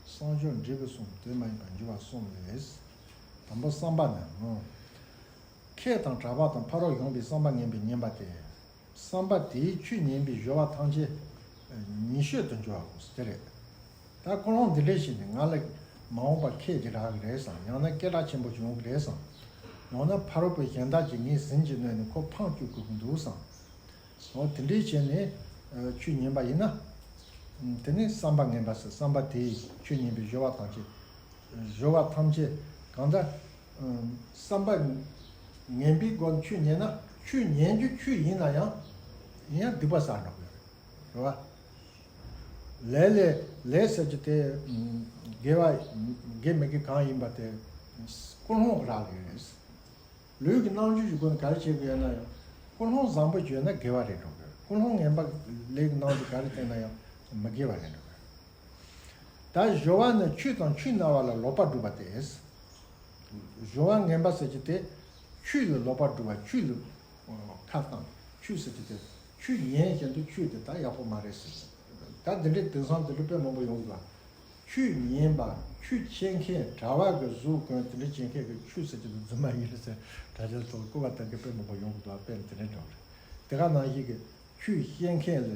བསམ་སྦྱོར་འབྲས་བུ་གསུམ་དོན་མ་ཡིན་པར་འགྱུར་བ་གསུམ་ལས། དང་པོ་བསམ་པ་ནི། ཨུམ། ཁེ་དང་གྲགས་པ་དང་ཕ་རོལ་བྱུང་བའི་བསམ་པ་ངན་པའི་ངན་པ་སྟེ། བསམ་པ་དེས་ཆོས་ཉན་པའི་སྦྱོར་བ་ཐམས་ཅད་ཉེས་སྤྱོད་དུ་འགྱུར་བའོ་ཟེར་དེ་རེད། ད་ཀུན་སློང་འདི་འདྲས་ཞིག་ནི་ང་ལ་མ་འོངས་པར་ཁེ་ཅིག་རག་གི་རེད་བསམ། ཡང་ན་སྐད་གྲགས་ཆེན་པོ་ཅིག་ཡོང་གི་རེད་བསམ། ཡང་ན་ཕ་རོལ་པོ་གཞན་དག་ཅིག་ངའི་ཟིན་གྱིས་གནོན་ནས་ཁོ་ཕམ་བཅུག་དགོས་ཀྱི་འདུག་བསམ། འོ་དེ་འདྲས་བྱས་ནས་ཆོས་ཉན་པ་ཡིན་ན། དེ་ནི་བསམ་པ་ངན་པ་ཟེར། བསམ་པ་དེས་ཆོས་ཉན་པའི་སྦྱོར་བ་ཐམས་ཅད། སྦྱོར་བ་ཐམས་ཅད་གང་ལྟར། ཨམ། བསམ་པ་ངན་པའི་སྒོ་ནས་ཆོས་ཉན་ན། ཆོས་ཉན་རྒྱུ་ཆོས་ཡིན་ན་ཡང་། ཡིན་ཡང་སྡིག་པ་བསགས་འགྲོ་གི་རེད། རེད་བ། ལས་ལས་ལས་ཟེར་རྒྱུ་དེ། ཨམ། དགེ་བ་དགེ་མི་དགེ་གང་ཡིན་པ་དེ་ཀུན་སློང་གི་རག་ལས་རེད། ལུས་ཀྱི་རྣམ་འགྱུར་གྱི་སྒོ་ནས་ག་རེ་བྱེད་དགོས་ཡོད་ན་ཡང་། ཀུན་སློང་བཟང་པོ་བྱས་ན་དགེ་བ་རེད་འགྲོ་གི། ཀུན་སློང་ངན་པ་ལས་ཀྱི་རྣམ་འགྱུར་ག་རེ་བསྟན་ན་ཡང་མི་དགེ་བ་རེད་འགྲོ་གི། ད་སྦྱོར་བ་ནི་ཆོས་དང་ཆོས་སྨྲ་བ་ལ་ལོག་པར་སྒྲུབ་པ་སྟེ། སྦྱོར་བ་ངན་པ་ཟེར་རྒྱུ་དེ། ཆོས་ལ་ལོག་པར་སྒྲུབ་པ། ཆོས་ལ་ཁ་བཏང་། ཆོས་ཟེར་རྒྱུ་དེ། ཆོས་ཉན་བཞིན་དུ་ཆོས་དེ་ད་ཡག་པོ་མ་རེད་ཟེར། ད་འདི་འདྲའི་དེང་སང་དེ་འདྲ་དཔེ་མང་པོ་ཡོང་གི་ལ། ཆོས་ཉན་པ། ཆོས་འཆད་མཁན། གྲྭ་པ་གི་གཟུགས་གོན་དེ་འདྲ་བྱེད་མཁན་གྱི་ཆོས་ཟེར་གྱི་འདུག་རྫུན་མ་ཡིན་རེད་ཟེར། གྲྭ་ཆས་ཐོག་སྐུར་བ་བཏང་མཁན་དཔེ་མང་པོ་ཡོང་གི་འདུག་དཔེ་དེ་འདྲ་འདྲ་རེད། དེ་ག་ནང་བཞིན་གྱི་ཆོས་བཤད་མཁན་ལ།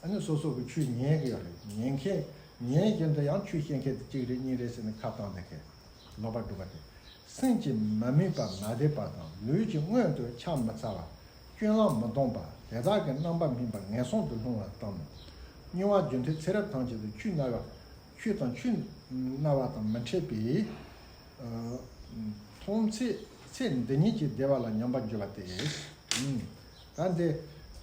ཨ་ནི་སོ་སོ་གི་ཆོས་ཉན་གྱི་ཡོད་རེད། ཉན་མཁན། ཉན་བཞིན་དུ་ཡང་ཆོས་བཤད་མཁན་དེ་གཅིག་རེད་གཉིས་རེད་ཟེར་ནས་ཁ་བཏང་བསྡད་མཁན། ལོག་པར་སྒྲུབ་པ་དེ། སེམས་ཀྱིས་མ་དམིགས་པ་མ་དད་པ་དང་། ལུས་ཀྱི་སྔོན་དུ་ཕྱག་མི་འཚལ་བ། སྤྱོད་ལམ་མི་སྡོམ་པ། དེ་དག་གི་རྣམ་པར་སྨིན་པ་ངན་སོང་དུ་ལྷུང་བ་དང་། སྨྱོ་བ་རྒྱུ་མཐུན་ཚེ་རབས་ཐམས་ཅད་དུ་ཆོས་སྨྲ་བ། ཆོས་དང་ཆོས་སྨྲ་བ་དང་མི་འཕྲད་པའི། ཨ། མཐོང་ཚེ་ཚེ་འདི་ཉིད་ཀྱི་བདེ་བ་ལ་སྙོམས་པར་འཇུག་པ་སྟེ། ཨུམ། ད་འདི།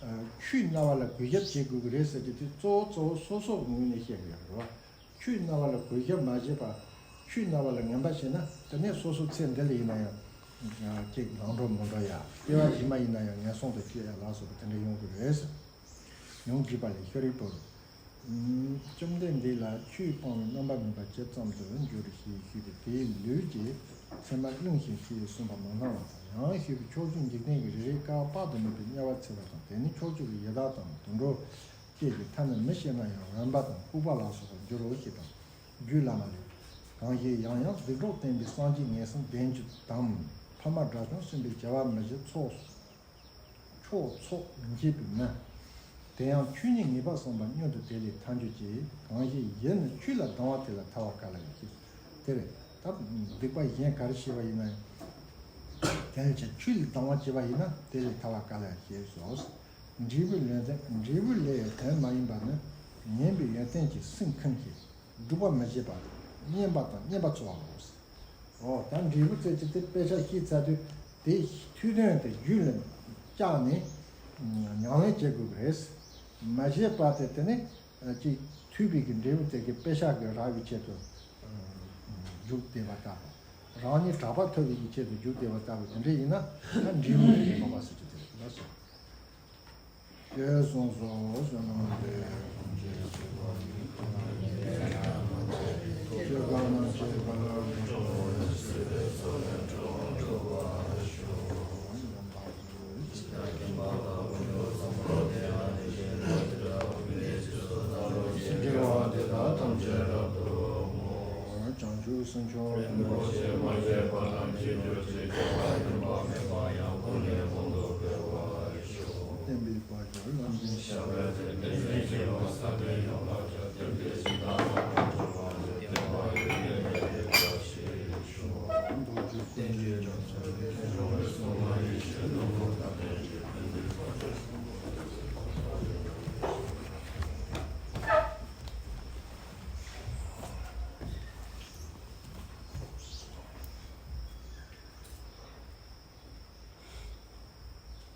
ཨ། ཆོས་སྨྲ་བ་ལ་གུས་ཞབས་བྱེད་དགོས་ཀྱི་རེད་ཟེར་རྒྱུ་དེ་གཙོ་བོ་གཙོ་བོ་སོ་སོ་གི་ངོས་ནས་བཤད་དགོས་ཡོད་རེད་བ། ཆོས་སྨྲ་བ་ལ་གུས་ཞབས་མ་བྱས་པ། ཆོས་སྨྲ་བ་ལ་ངན་པ་བྱས་ན་དེ་ནས་སོ་སོ་ཚེ་འདི་ལ་ཡིན་ན་ཡང་། ཅིག་ལངས་འགྲོ་མི་འགྲོ་ཡ། སྐྱེ་བ་ཕྱི་མ་ཡིན་ན་ཡང་ངན་སོང་དུ་སྐྱེ་ཡ་ལ་སོགས་པ་དེ་འདྲ་ཡོང་གི་རེད། ཡང་དགྱེས་པ་ལས། ཤཱ་རིའི་བུ། བཅོམ་ལྡན་འདས་ལ་ཆོས་སྤང་བའི་རྣམ་པར་སྨིན་པ་ཇི་ཙམ་དུ་འགྱུར་ཞེས་ཞུས་ཏེ། དེའི་ལུས་ཀྱི་མཚན་མ་གླེང་ཞིང་དེས་གསུངས་པ་མ་སྨྲ་བ་དང་། ཡང་ཞུས་པས། ཕྱོགས་བཅུའི་འཇིག་རྟེན་གྱི་རེ་རེའི་ཀ་བ་དཔག་ཏུ་མེད་པའི་དམྱལ་བ་ཚེ་བ་དང་། དེ་ནི་ཕྱོགས་བཅུ་གི་ཡི་དྭགས་དང་དུད་འགྲོ་བཅས་ཀྱི་ཐ་ན་མི་ཤེས་ན་ཡང་རངས་པ་དང་ལྐུགས་པ་ལ་སོགས་པར་འགྱུར་རོ་ཞེས་དང་། རྒྱུད་བླ་མ་ལས། གང་ཞིག་ཡང་ཡང་སྡིག་གྲོགས་བསྟེན་པའི་སངས་རྒྱས་ངན་སོང་བདེན་བརྒྱུད་དམ། ཕ་མ་དགྲ་བཅོམ་སེམས་དཔའི་བྱ་བ་མི་བྱེད་ཚོགས། ཕྱོགས་ཚོགས་མི་བྱེད་པའི་མི། དེ་ཡང་ཆོས་ཉིད་ངེས་པར་བསམ་པ་སྔོན་དུ་དེ་ལས་ཐར་འགྱུར་གྱི། གང་ཞིག་ཡིད་ནི་ཆོས་ལ་སྡང་བ་དེ་ལ་ཐར་བ་ག་ལ་ཡོད་ཅེས། དེར་ད་སྡིག་པ་གཞན་ག་རེ་བྱས་པ་ཡིན་ན་ཡང་། དེ་ལ་ཆོས་ལ་སྡང་བ་བྱས་པ་ཡིན་ན་དེ་ལས་ཐར་བ་ག་ལ་ཡོད་ཅེས་སོ། འབྲས་བུ་ལས། འབྲས་བུ་ལས་དོན་མ་ཡིན་པ་ནི། ཉན་པའི་ཡོན་ཏན་གྱིས་སེམས་ཁམས་ཀྱི། སྒྲུབ་པ་མི་བྱེད་པ། བསྙེན་པ་དང་བསྙེན་པ་འཚོལ་བའོ། འོ་ད་འབྲས་བུ་ཟེར་གྱི་དེ་དཔེ་ཆ་ཤེས་ཚར་དུས་དེ་ཐོས་དོན་དེ་རྒྱུད་ལ་བཅངས་ནས་ཉམས་ལེན་བྱེད་དགོས་ཀྱི་རེད། མ་བྱས་པ་དེ་དེ་ནི་ཅིག་ཐོས་པའི་གི་འབྲས་བུ་དེ་གི་དཔེ་ཆ་གི་རག་པའི་ཆེད་དུ་རྒྱུགས་བསྡད་པ་ལྟ་བུ། རང་ཉིད་གྲགས་པ་ཐོབ་པའི་གི་ཆེད་དུ་རྒྱུགས་བསྡད་པ་ལྟ་བུ་དེ་འདྲ་ཡིན་ན་ད་འབྲས་བུ་དེ་ལོག་པ་ཟེར་གྱི་དེ་རེད་ལགས་སོ། ཞེས་གསུངས་སོ། བསོད་ནམས་འདི་ཡང་ཐམས་ཅད་གཟིགས་པ་ཉིད། ཐམས་ཅད་སྐྱེ་རྒ་ན་འཆིའི་རྦ་རླབས་འཁྲུགས་པ་ཡི། སྲིད་པའི་མཚོ་ལས་འགྲོ་བ་སྒྲོལ་བར་ཤོག། ཡང་དག་པར་རྫོགས་པའི་སངས་རྒྱས་ཀྱི་བསྟན་པ་དང་། ཀུན་ཏུ་བཟང་པོ་དེ་ཡང་དེ་བཞིན་གཤེགས་པ་དེ་དག་ཀུན་གྱི་རྗེས་སུ་བདག་སློབ་ཅིང་། དགེ་བ་འདི་དག་ཐམས་ཅད་རབ་ཏུ་བསྔོ། བྱང་ཆུབ་སེམས་མཆོག་རིན་པོ་ཆེ་མ་སྐྱེས་པ་རྣམས་ཀྱི་རྒྱུར་གྱུར་ཅིང་། སྐྱེ་བ་ཡོད་པ་མེད་པ་ཡང་ཀུན་ནས་གོང་དུ་འཕེལ་བར་ཤོག། བསྟན་པའི་ རྣམ་འདྲེན་ཞབས་པད་དེ་འདྲ་ཡོད་ཀྱི་ཡོད་ས་དེ་ཡོད་པ་